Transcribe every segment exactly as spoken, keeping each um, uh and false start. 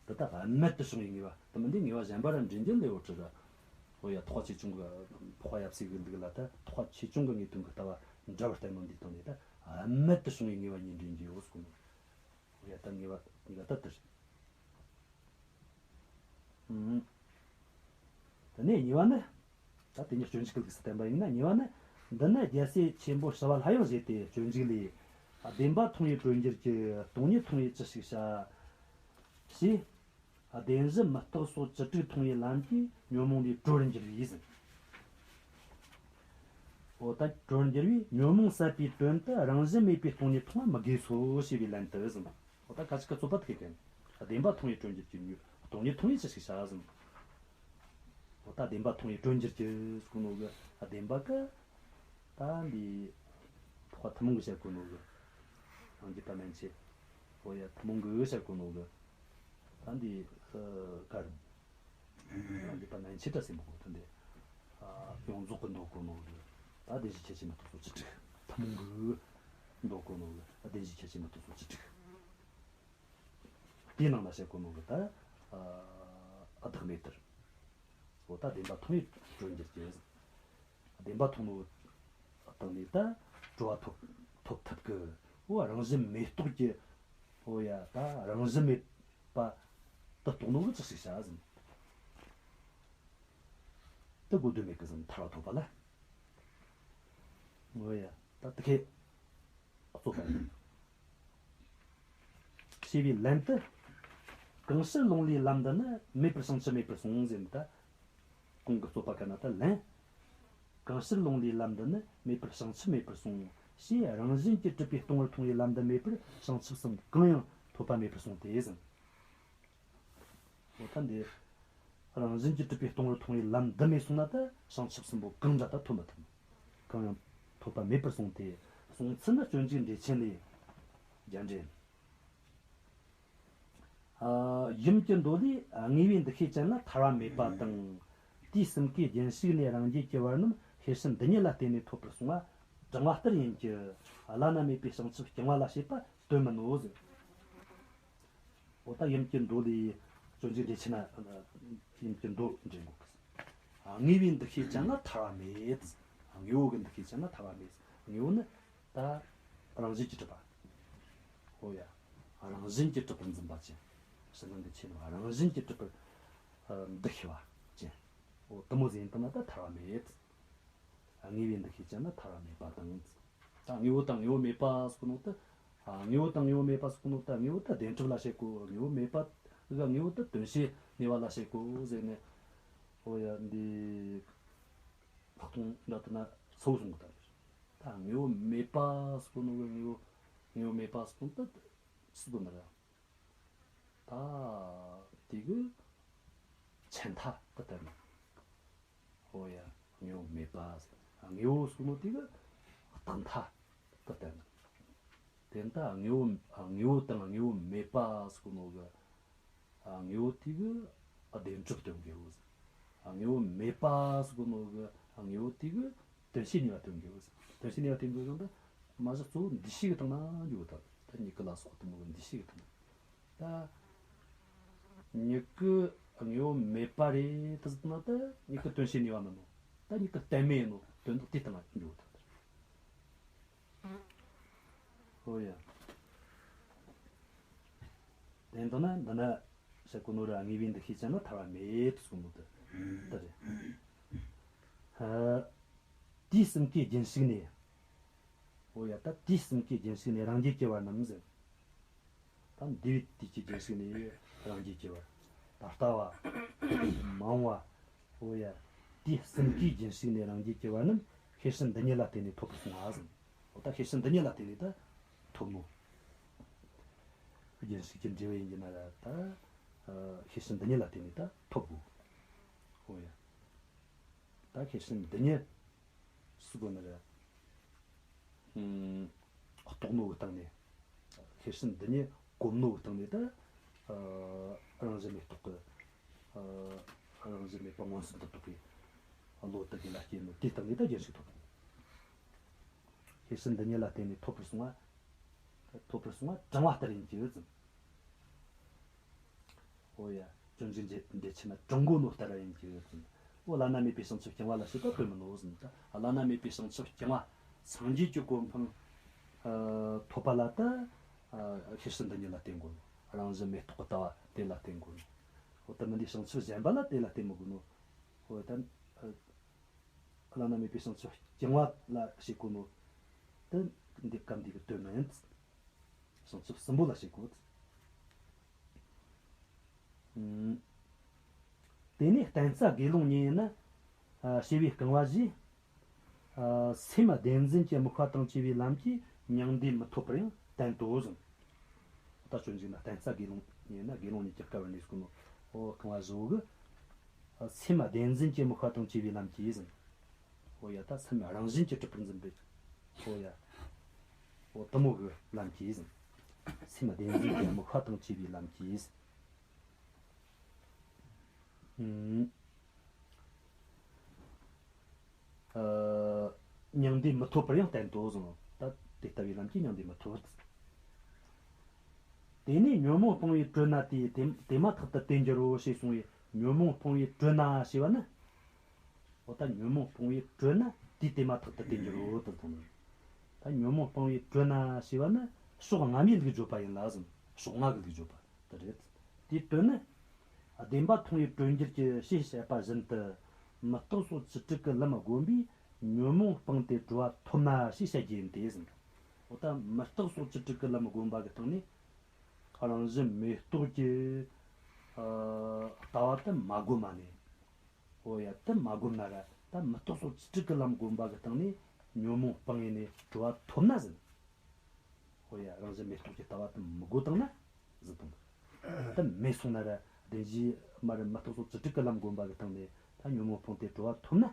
དེ་དག་རྨད་དུ་བྱུང་བའི་ངེས་པ་དེ་མིན་དེ་ངེས་པ་གཞན་པ་ར་འདྲེན་རྒྱུ་ལས་འོ་ཁྲི་ར། འོ་ཡ་ཐེག་པ་ཆེ་ཆུང་གི་འཕགས་པ་ཡབ་སྲས་གི་ལུགས་ལ་ད་ཐེག་པ་ཆེ་ཆུང་གི་ངེས་དོན་གི་ལྟ་བ་འདྲ་བར་བསྟན་ནོ་འདི་སྟེང་ནས་ད་རྨད་དུ་བྱུང་བའི་ངེས་པ་གཉིས་འདྲེན་རྒྱུ་ཡོད་གསུངས་ནོ། འོ་ཡ་ད་ངེས་པ་གཉིས་ཀ་ད་དེ་རེད། ཨང་། དེ་ནས་གཉིས་པ་ནི། ད་དེ་ཉིད་སྤྱོད་འཇུག་གི་ལུགས་སུ་བསྟན་པ་ཡིན་ན་གཉིས་པ་ནི། འདི་ནི་རྒྱལ་སྲས་ཆེན་པོ་ཞི་བ་ལྷ་ཡང་བཞེད་དེ། སྤྱོད་འཇུག་ལས། བདེན་པ་མཐོང་བས་གྲོལ་འགྱུར་གྱི། སྟོང་ཉིད་མཐོང་བས་ཅི་ཞིག་བྱ། ཞེས། བདེན་བཞི་མི་རྟག་སོགས་བཅུ་དྲུག་མཐོང་བའི་ལམ་གྱིས་ཉོན་མོངས་ལས་གྲོལ་འགྱུར་བས་ཟེར། འོ་ད་གྲོལ་འགྱུར་བས་ཉོན་མོངས་ཟད་པའི་དོན་དུ་རང་བཞིན་མེད་པའི་སྟོང་ཉིད་མཐོང་བ་མི་དགོས་སོ་ཞེས་པའི་ལན་དུ་ཟེར། འོ་ད་ཁ་ཅིག་གི་རྩོད་པ་དེ་གན། བདེན་པ་མཐོང་བས་གྲོལ་འགྱུར་གྱི། སྟོང་ཉིད་མཐོང་བས་ཅི་ཞིག་བྱ་ཟེར། འོ་ད་བདེན་པ་མཐོང་བས་གྲོལ་འགྱུར་གྱི་ཟེར་གོ་ནོ་གི། བདེན་པ་གི། ད་འདི། ཐེག་པ་ཐུན་མོང་གི་བཤད་གོ་ནོ་གི། རང་རྒྱུད་པ་མན་ཆད། འོ་ཡ་ཐུན་མོང་གི་བཤད་གོ་ནོ་གི། ད་འདི། གར། རང་རྒྱུད་པ་མན་ཆད་ར་སེམས་པོ་གོ་ཐུན་དེ། ཡོངས་རྫོགས་ཀྱི་འདོད་གོ་ནོ་གི། ད་བདེན་བཞི་ཁྱད་ཆོས་མི་རྟག་སོགས་བཅུ་དྲུག་ཐུན་མོང་གི་འདོད་གོ་ནོ་གི། བདེན་བཞི་ཁྱད་ཆོས་མི་རྟག་སོགས་བཅུ་དྲུག་དེའི་ནང་ན་བཤད་གོ་ནོ་གི་ད། ཨ། བདག་མེད་དེར། འོ་ད་བདེན་པ་མཐོང་བས་གྲོལ་འགྱུར་གྱི། བདེན་པ་མཐོང་ནོ་སྟེང་ནས་ད་གྲོལ་བ་ཐོབ་ཐོབ་ཐུབ་གི། འོ་རང་བཞིན་མེད་རྟོགས་ཀྱི། འོ་ཡ་ད་རང་བཞིན་མེད་པ་དེ་རྟོགས་ནོ་གི་ཅི་ཞིག་བྱ་ཟེར། དེ་དགོས་དོན་མེད་གི་ཟེར། ཐར་བ་ཐོབ་པ་ལ། འོ་ཡ་ད་དེ་ཁས་རྩོད་པ་ཡིན། ཞེས་པའི་ལན་དུ། གང་ཕྱིར་ལུང་ལས་ལམ་འདི་ནི། མེད་པར་བྱང་ཆུབ་མེད་པར་གསུངས་ཟེར་ནི་ད། གོང་གི་རྩོད་པ་གན་ན་ད་ལན། གང་ཕྱིར་ལུང་ལས་ལམ་འདི་ནི། མེད་པར་བྱང་ཆུབ་མེད་པར་གསུངས། ཞེས་རང་བཞིན་གྱིས་གྲུབ་པའི་སྟོང་པར་མཐོང་བའི་ལམ་འདི་མེད་པར་བྱང་ཆུབ་གསུམ་གང་ཡང་ཐོབ་པ་མེད་པར་གསུངས་ཏེ་ཟེར། འོ་ད་འདི། རང་བཞིན་གྱིས་གྲུབ་པའི་སྟོང་པར་མཐོང་བའི་ལམ་འདི་མེད་སོང་ན་ད་བྱང་ཆུབ་གསུམ་པོ་གང་འདྲ་ད་ཐོབ་མི་ཐུབ། གང་ཡང་ཐོབ་པ་མེད་པར་གསུངས་ཏེ། གསུངས་ཚུལ་ནི་སྤྱོད་འཇུག་འགྲེལ་ཆེན་ལས། རྒྱ་འགྲེལ། ཨ། ཡུམ་གྱི་མདོ་ལས་དངོས་པོའི་འདུ་ཤེས་ཅན་ལ་ཐར་བ་མེད་པ་དང་། དུས་གསུམ་གའི་རྒྱུན་ཞུགས་ནས་རང་རྒྱལ་གྱི་བར་རྣམས་ཤེར་ཕྱིན་འདི་ཉིད་ལ་བརྟེན་ནས་ཐོབ་པར་གསུངས་པ་དྲང་བ་ལྟར་ཡིན་གྱི། བླ་ན་མེད་པའི་བྱང་ཆུབ་རྐྱང་པ་ལ་བྱེད་པ་དོན་མིན་ནོ་ཟེར། འོ་ད་ཡུམ་གྱི་མདོ་ལས། སྤྱོད་འཇུག་འགྲེལ་ཆེན་ན་ཡུམ་གྱི་མདོ་འདྲེན་གོ་གི། དངོས་པོའི་འདུ་ཤེས་ཅན་ལ་ཐར་བ་མེད། དངོས་པོ་གི་འདུ་ཤེས་ཅན་ལ་ཐར་བ་མེད། དངོས་པོ་ནི་ད་རང་བཞིན་གྱིས་གྲུབ་པ། འོ་ཡ། རང་བཞིན་གྱིས་གྲུབ་པར་འཛིན་པ་ཅན། ཕྱི་ནང་གི་ཆོས་རྣམས་རང་བཞིན་གྱིས་གྲུབ་པར། ཨ། འདུ་ཤེས་པ་ཅན། འོ་དེ་མོ་ཟིག་ཡིན་དང་ན་ད་ཐར་བ་མེད། དངོས་པོའི་འདུ་ཤེས་ཅན་ལ་ཐར་བ་མེད་པ་དང་། ད་དངོས་པོ་དང་དངོས་པོ་མེད་པ་ཟེར་གོ་ནོ་ད། ཨ། དངོས་པོ་དང་དངོས་པོ་མེད་པ་ཟེར་གོ་ནོ་ད། དངོས་པོ་ད་བདེན་གྲུབ་ལ་བཤད་གོ། དངོས་པོ་མེད་པ་གི་དངོས་པོ་ད་དོན་བྱེད་ནུས་པ་ལ་བཤད་གོ་ཟེར་ནས། འོ་ཡ་འདི། ལྷག་མཐོང་འདྲ་དེ་ན་ཚ་བོ་གསུང་གི་ད། ད་དངོས་པོ་མེད་པ་ཟེར་གོ་ནོ་གི་དངོས་པོ། དངོས་པོ་མེད་པ་ཟེར་གོ་ནོ་ད་སུ་དོན་ན་ར། ད་དེ་གི་ཆད་མཐའ་དེ་སྟོན་ནོ། འོ་ཡ། དངོས་པོ་མེད་པ་ཟེར། དངོས་པོ་ཟེར་གོ་ནོ་དེ་གི་རྟག་མཐའ་དེ་སྟོན་ནོ། དེ་ད་དངོས་པོ། དངོས་པོ་དང་དངོས་པོ་མེད་པ་ཟེར་གོ་ནོ་གི། དངོས་པོ་དེ་གི་བདེན་གྲུབ་སྟོན་གི་ཡོད་ཟེར། དངོས་པོ་མེད་པ་ཟེར་གོ་ནོ་གི་དངོས་པོ་དེ་གི་དོན་བྱེད་ནུས་པ་སྟོན་གི་ཡོད་ཟེར། དོན་བྱེད་ནུས་པ་སྟོན་གི་ཡོད་ཟེར། ད་མ་གཞི་གཙོ་བོ་འདུ་ཤེས་གི་སྟེང་ན་འཇུག་ད། ད་མྱུ་གུ་ལ་སོགས་དེ་མོ་གི་འདུ་ཤེས་གི་སྟེང་ན། ད་མྱུ་གུ་དངོས་པོ་མེད་པ་རེད་དེ་ཟེར་ན་ད་མྱུ་གུ་དོན་བྱེད་ནུས་པ་མིན་ནོ། ད་མྱུ་གུ་གཏན་མེད་ཡིན་ནོ། དོན་དག་དེའི་སྟེང་ན་འཇུག་ད། ཨོ་ཡ། དེ་འདྲ་ན་འདི་ན་བཤད་གོ་ནོ་ར་དངོས་པོའི་འདུ་ཤེས་ཅན་ལ་ཐར་བ་མེད་དུ་གསུངས་ནོ་དེ་འདི་རེད། ཨ། དུས་གསུམ་གའི་རྒྱུན་ཞུགས་ནས། ཨོ་ཡ། ད་དུས་གསུམ་གའི་རྒྱུན་ཞུགས་ནས་རང་རྒྱལ་གྱི་བར་རྣམས་ཟེར། ད་འདས་པའི་དུས་ཀྱི་རྒྱུན་ཞུགས་ནས་རང་རྒྱལ་གྱི་བར། ད་ལྟ་བ། མ་འོངས་པ། ཨོ་ཡ། དུས་གསུམ་གའི་རྒྱུན་ཞུགས་ནས་རང་རྒྱལ་གྱི་བར་རྣམས་ཤེར་ཕྱིན་འདི་ཉིད་ལ་བརྟེན་ནས་ཐོབ་པར་གསུངས་པ་ཟེར། འོ་ད་ཤེར་ཕྱིན་འདི་ཉིད་ལ་བརྟེན་ནས་ད་ཐོབ་ནོ། རྒྱུན་ཞུགས་ཀྱི་འབྲས་བུ་ཡིན་གྱི་ན་ར་ད། ཨ། ཤེར་ཕྱིན་འདི་ཉིད་ལ་བརྟེན་ནས་ད་ཐོབ་དགོས། འོ་ཡ། ད་ཤེར་ཕྱིན་འདི་ཉིད་སུ་གོ་ན་ར། ཨུམ། རྟོགས་ནོ་གི་སྟེང་ནས། ཤེར་ཕྱིན་འདི་ཉིད་གོམས་ནོ་གི་སྟེང་ནས་ད། ཨ། རང་བཞིན་མེད་རྟོགས་གི། ཨ། རང་བཞིན་མེད་པ་མངོན་སུམ་དུ་རྟོགས་པའི་བློ་དེ་གི་ལ་སྐྱེས་ནོ་དེའི་སྟེང་ནས་ད་རྒྱུན་ཞུགས་ཐོབ། ཤེར་ཕྱིན་འདི་ཉིད་ལ་བརྟེན་ནས་ཐོབ་པར་གསུངས་པ། ཐོབ་པར་གསུངས་པ་དྲང་བ་ལྟར་ཡིན་གྱི་ཟེར། ཨོ་ཡ། སྤྱོད་འཇུག་འགྲེལ་འགྲེལ་ཆེན་ན་དྲང་པོ་ནོ་ལྟར་ཡིན་གྱི་ཟེར། ཨོ་བླ་ན་མེད་པའི་བྱང་ཆུབ་སྐྱེ་བ་ལ་བྱེད་པ་དོན་མིན་ནོ་ཟེར། ད་བླ་ན་མེད་པའི་བྱང་ཆུབ་སྐྱེ་བ་སངས་རྒྱས་ཀྱི་གོ་འཕང་ཨ་ཐོབ་པ་ལ་ད་ཨ་ཤེས་བྱ་འདི་ཉིད་ལ་བརྟེན་དགོས་ནོ། རང་བཞིན་མེད་རྟོགས་ཀྱི་ལྟ་བ་དེ་ལ་བརྟེན་དགོས་ནོ། ཨོ་ད་མི་འདི་བྱང་ཆུབ་གཞན་པ་ལ་དེ་ལ་བརྟེན་མི་དགོས་ནོ། ཨོ་ད་ཨ་བླ་ན་མེད་པའི་བྱང་ཆུབ་སྐྱེ་བ་ལ་བྱེད་དགོས་ནོ། ད་འདི་སྐབས་འདི་གི་དོན་མིན། བྱང་ཆུབ་གསུམ་པོ་ལ་བྱེད་དགོས། ཨུམ། དེ་ནས་བསྟན་རྩ་དགེ་སློང་ཉིད་ཡིན་ན། ཨ་བྱེ་བའི་རྐང་བ་བཞིས། ཨ་སེམས་བདེན་འཛིན་གྱི་དམིགས་པ་དང་བཅས་པའི་ལམ་གྱིས་མྱང་འདས་མི་ཐོབ་པར་ཡང་བསྟན་ཏོ་ཟེར། ད་སྤྱོད་འཇུག་ན་བསྟན་རྩ་དགེ་སློང་ཉིད་ཡིན་ན་དགེ་སློང་ཉིད་ཀྱི་སྐབས་ནས་གསུངས་ནོ། ཨོ་རྐང་བ་བཞི་བོ་གིས། ཨ་སེམས་བདེན་འཛིན་གྱི་དམིགས་པ་དང་བཅས་པའི་ལམ་གྱིས་ཟེར། ཨོ་ཡ། ད་སེམས་རང་བཞིན་གྱིས་གྲུབ་པར་འཛིན་པའི། ཨོ་ཡ། ཨོ་དེ་མོ་གི་ལམ་གྱིས་ཟེར། སེམས་བདེན་འཛིན་གྱི་དམིགས་པ་དང་བཅས་པའི་ལམ་གྱིས། ཨུམ། ཨ་མྱང་འདས་མི་ཐོབ་པར་ཡང་བསྟན་ཏོ་གསུངས། ད་དེ་ལྟ་བུའི་ལམ་གྱིས་མྱང་འདས་མི་ཐོབ། དེ་ནས་ཉོན་མོངས་སྤངས་པས་གྲོལ་ན་དེས་དེ་དེ་མ་ཐག་ཏུ་དེར་འགྱུར་རོ་ཞེས་གསུངས་པས། ཉོན་མོངས་སྤངས་པས་གྲོལ་ན་ཞེས་པ་ནི། འོ་ད་ཉོན་མོངས་སྤངས་པས་གྲོལ་ན་དེས་དེ་མ་ཐག་ཏུ་དེར་འགྱུར་རོ་དེ་དང་ནི། ད་ཉོན་མོངས་སྤངས་པས་གྲོལ་ན་ཞེས་པ་ནི་ཕྱོགས་སྔ་མའི་ལུགས་བརྗོད་པ་ཡིན་ལ་ཟེར། ཕྱོགས་སྔ་གི་ལུགས་བརྗོད་པ་དེ་རེད། དེའི་དོན་ནི། བདེན་པ་མཐོང་བས་གྲོལ་འགྱུར་གྱི་ཞེས་བཤད་པ་བཞིན་དུ། མི་རྟག་སོགས་བཅུ་དྲུག་གི་ལམ་བསྒོམས་པས་ཉོན་མོངས་སྤངས་ཏེ་གྲོལ་བ་ཐོབ་ན་ཞེས་བཤད་རྒྱུ་ཡིན་ཏེ་ཟེར། འོ་ད་མི་རྟག་སོགས་བཅུ་དྲུག་གི་ལམ་བསྒོམས་པ་གི་སྟེང་ནས། རང་བཞིན་མེད་རྟོགས་ཀྱི་ཨ་ལྟ་བ་དེ་མ་བསྒོམས་ནས། འོ་ཡ། དེ་མ་བསྒོམས་ན་ར་ད་མི་རྟག་སོགས་བཅུ་དྲུག་གི་ལམ་བསྒོམས་པ་གི་སྟེང་ནས་ཉོན་མོངས་སྤངས་ནས་གྲོལ་བ་ཐོབ་ན་ཟེར། འོ་ཡ། རང་བཞིན་མེད་རྟོགས་ཀྱི་ལྟ་བ་དེ་མི་བསྒོམས་བཏང་ན་ཟེར་དང་། དེ་མེད་སོང་ན་ར་བདེན་བཞིའི་མ་ར་མི་རྟག་སོགས་བཅུ་དྲུག་གི་ལམ་བསྒོམས་པ་གི་སྟེང་ནས་ད་ཉོན་མོངས་སྤངས་ཏེ་གྲོལ་བ་ཐོབ་ན།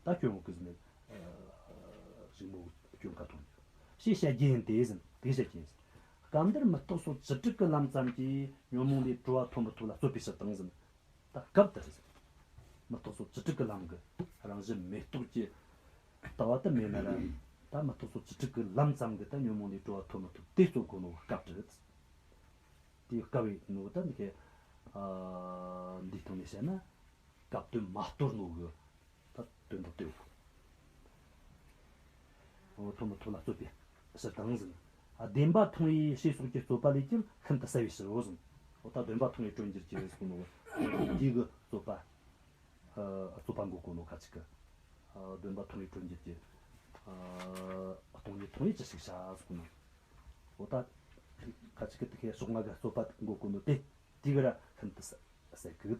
ད་སྐྱོན་ཡོད་གི་ཟེར་ནས། ཨ་གཞུག་མ་སྐྱོན་ག་མཐོང་རྒྱུ། ཞེས་བཤད་རྒྱུ་ཡིན་ཏེ་ཟེར། དེ་བཤད་རྒྱུ་ཡིན་ཟེར། སྐབས་འདིར་མི་རྟག་སོགས་བཅུ་དྲུག་གི་ལམ་ཙམ་གྱིས་ཉོན་མོངས་ལས་གྲོལ་བ་ཐོབ་མི་ཐོབ་ལ་རྩོད་པའི་ཕྱིར་དང་ཟེར། ད་སྐབས་དེར་ཟེར། མི་རྟག་སོགས་བཅུ་དྲུག་གི་ལམ་གྱི་རང་བཞིན་མེད་རྟོགས་ཀྱི་ལྟ་བ་དེ་མེད་ན་ར། ད་མི་རྟག་སོགས་བཅུ་དྲུག་གི་ལམ་ཙམ་གྱིས་ད་ཉོན་མོངས་ལས་གྲོལ་བ་ཐོབ་མི་ཐོབ་དེ་རྩོད་གོ་ནོ་སྐབས་དེར། དེའི་སྐབས་ཡིན་ནོ་ད་འདི་གའི་ཨ་འདིའི་སྟེང་ནས་བཤད་ན། སྐབས་དོན་མ་སྟོར་ནོ་གི་ད་དོན་དག་དེའོ། འོ་ཐོབ་མི་ཐོབ་ལ་རྩོད་པའི་ཕྱིར་དང་ཟེར། ཨ་བདེན་པ་མཐོང་བས་ཞེས་སོགས་ཀྱི་རྩོད་པ་ལས་ཀྱང་ཤིན་ཏུ་གསལ་བའི་ཕྱིར་རོ་ཟེར། འོ་ད་བདེན་པ་མཐོང་བས་གྲོལ་འགྱུར་གྱི་རེད་ཟེར་གོ་ནོ། འདི་གི་རྩོད་པ། ཨ་རྩོད་པ་འགོད་གོ་ནོ་ཁ་ཅིག་གི། ཨ་བདེན་པ་མཐོང་བས་གྲོལ་འགྱུར་གྱི། ཨ་སྟོང་ཉིད་མཐོང་བས་ཅི་ཞིག་བྱ་ཟེར་གོ་ནོ། འོ་ད་ཁ་ཅིག་གི་དེ་གའི་ཕྱོགས་སྔ་གི་རྩོད་པ་འགོད་གོ་ནོ་དེ། དེ་གི་ར་ཤིན་ཏུ་གསལ་གསལ་གི།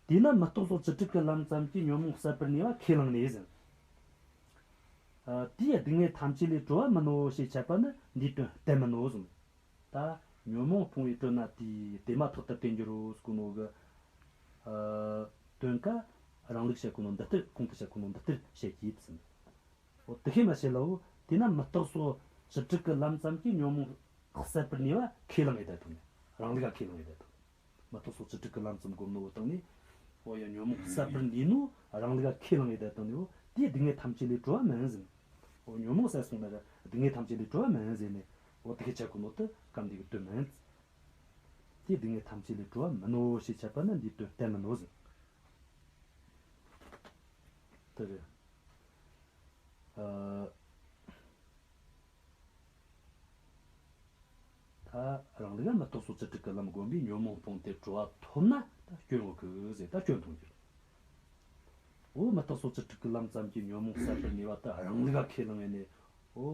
དེས་ན་མི་རྟག་སོགས་བཅུ་དྲུག་གི་ལམ་ཙམ་གྱིས་ཉོན་མོངས་ཟད་པར་ནུས་པ་ཁས་བླངས་ནས་ཟེར། ཨ་དེས་སྡུག་བསྔལ་ཐམས་ཅད་ལས་གྲོལ་བ་མིན་ནོ་ཞེས་འཆད་པ་ནི་འདིའི་དོན་གཏན་མིན་ནོ་གསུངས། ད་ཉོན་མོངས་སྤོང་བས་གྲོལ་ན་དེས་དེ་མ་ཐག་ཏུ་དེར་འགྱུར་རོ་ཟེར་གོ་ནོ་གི་ཨ་དོན་ཀ་རང་ལུགས་བཤད་གོ་ནོ་འདི་ལྟར། གོང་དུ་བཤད་གོ་ནོ་འདི་ལྟར་བཤད་ཀྱི་ཡིན་ཟེར། འོ་དེ་ཤེས་མ་ཤེས་ལ། འོ་དེས་ན་མི་རྟག་སོགས་བཅུ་དྲུག་གི་ལམ་ཙམ་གྱིས་ཉོན་མོངས་ཟད་པར་ནུས་པ་ཁས་བླངས་ཡོད་ད་དང་ནི། རང་ལུགས་ཀ་ཁས་བླངས་ཡོད་ད་དང་། མི་རྟག་སོགས་བཅུ་དྲུག་གི་ལམ་ཙམ་བསྒོམས་ནོ་བོ་དང་ནི། འོ་ཡ། ཉོན་མོངས་ཟད་པར་ནུས་ནོ་རང་ལུགས་ཀ་ཁས་བླངས་ཡོད་ད་དང་ནི། འོ་དེས་སྡུག་བསྔལ་ཐམས་ཅད་ལས་གྲོལ་བ་མིན་ཟེར། འོ་ཉོན་མོངས་ཟད་སོང་ན་ར་སྡུག་བསྔལ་ཐམས་ཅད་ལས་གྲོལ་བ་མིན་ཟེར་ནས། འོ་དེ་གའི་འཆད་གོ་ནོ་དེ་སྐབས་འདི་གི་དོན་མིན། དེས་སྡུག་བསྔལ་ཐམས་ཅད་ལས་གྲོལ་བ་མིན་ནོ་ཞེས་འཆད་པ་ནི་འདིའི་དོན་གཏན་མིན་ནོ་ཟེར། དེ་རེད། ཨ་ད་རང་ལུགས་ལ་མི་རྟག་སོགས་བཅུ་དྲུག་གི་ལམ་བསྒོམས་པས་ཉོན་མོངས་སྤངས་ཏེ་གྲོལ་བ་ཐོབ་ན་ད་སྐྱོན་ཡོད་གི་ཟེར། ད་སྐྱོན་མཐོང་རྒྱུ། འོ་མི་རྟག་སོགས་བཅུ་དྲུག་གི་ལམ་ཙམ་གྱིས་ཉོན་མོངས་ཟད་པར་ནུས་པ་ད་རང་ལུགས་ལ་ཁས་བླངས་ཡས་ནས། འོ་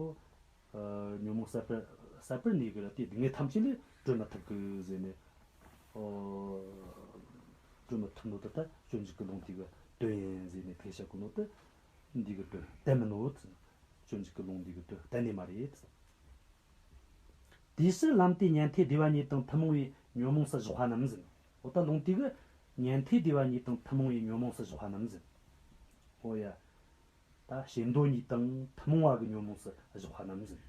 ཨ་ཉོན་མོངས་ཟད་པར་ཟད་པར་ནུས་གི་ར་དེས་སྡུག་བསྔལ་ཐམས་ཅད་ལས་གྲོལ་མི་ཐུབ་གི་ཟེར་ནས། འོ་གྲོལ་མི་ཐུབ་ནོ་ད་ལྟ་སྤྱོད་འཇུག་གི་ལུང་དེ་གི་དོན་ཡིན་ཟེར་ནས་དེ་བཤད་གོ་ནོ་དེ། འདི་གི་དོན་གཏན་མིན་ནོ། སྤྱོད་འཇུག་གི་ལུང་འདི་གི་དོན་གཏན་ནས་མ་རེད། དེའི་ཕྱིར་ལམ་དེའི་ཉན་ཐོས་སྡེ་པ་གཉིས་དང་ཐུན་མོང་བའི་ཉོན་མོངས་སུ་བཞག་པ་རྣམས་ཟིན། འོ་ད་ལུང་དེ་གི་ཉན་ཐོས་སྡེ་པ་གཉིས་དང་ཐུན་མོང་བའི་ཉོན་མོངས་སུ་བཞག་པ་རྣམས་ཟིན། འོ་ཡ། ད་བྱེ་མདོ་གཉིས་དང་ཐུན་མོང་བ་གི་ཉོན་མོངས་སུ་བཞག་པ་རྣམས་ཟིན།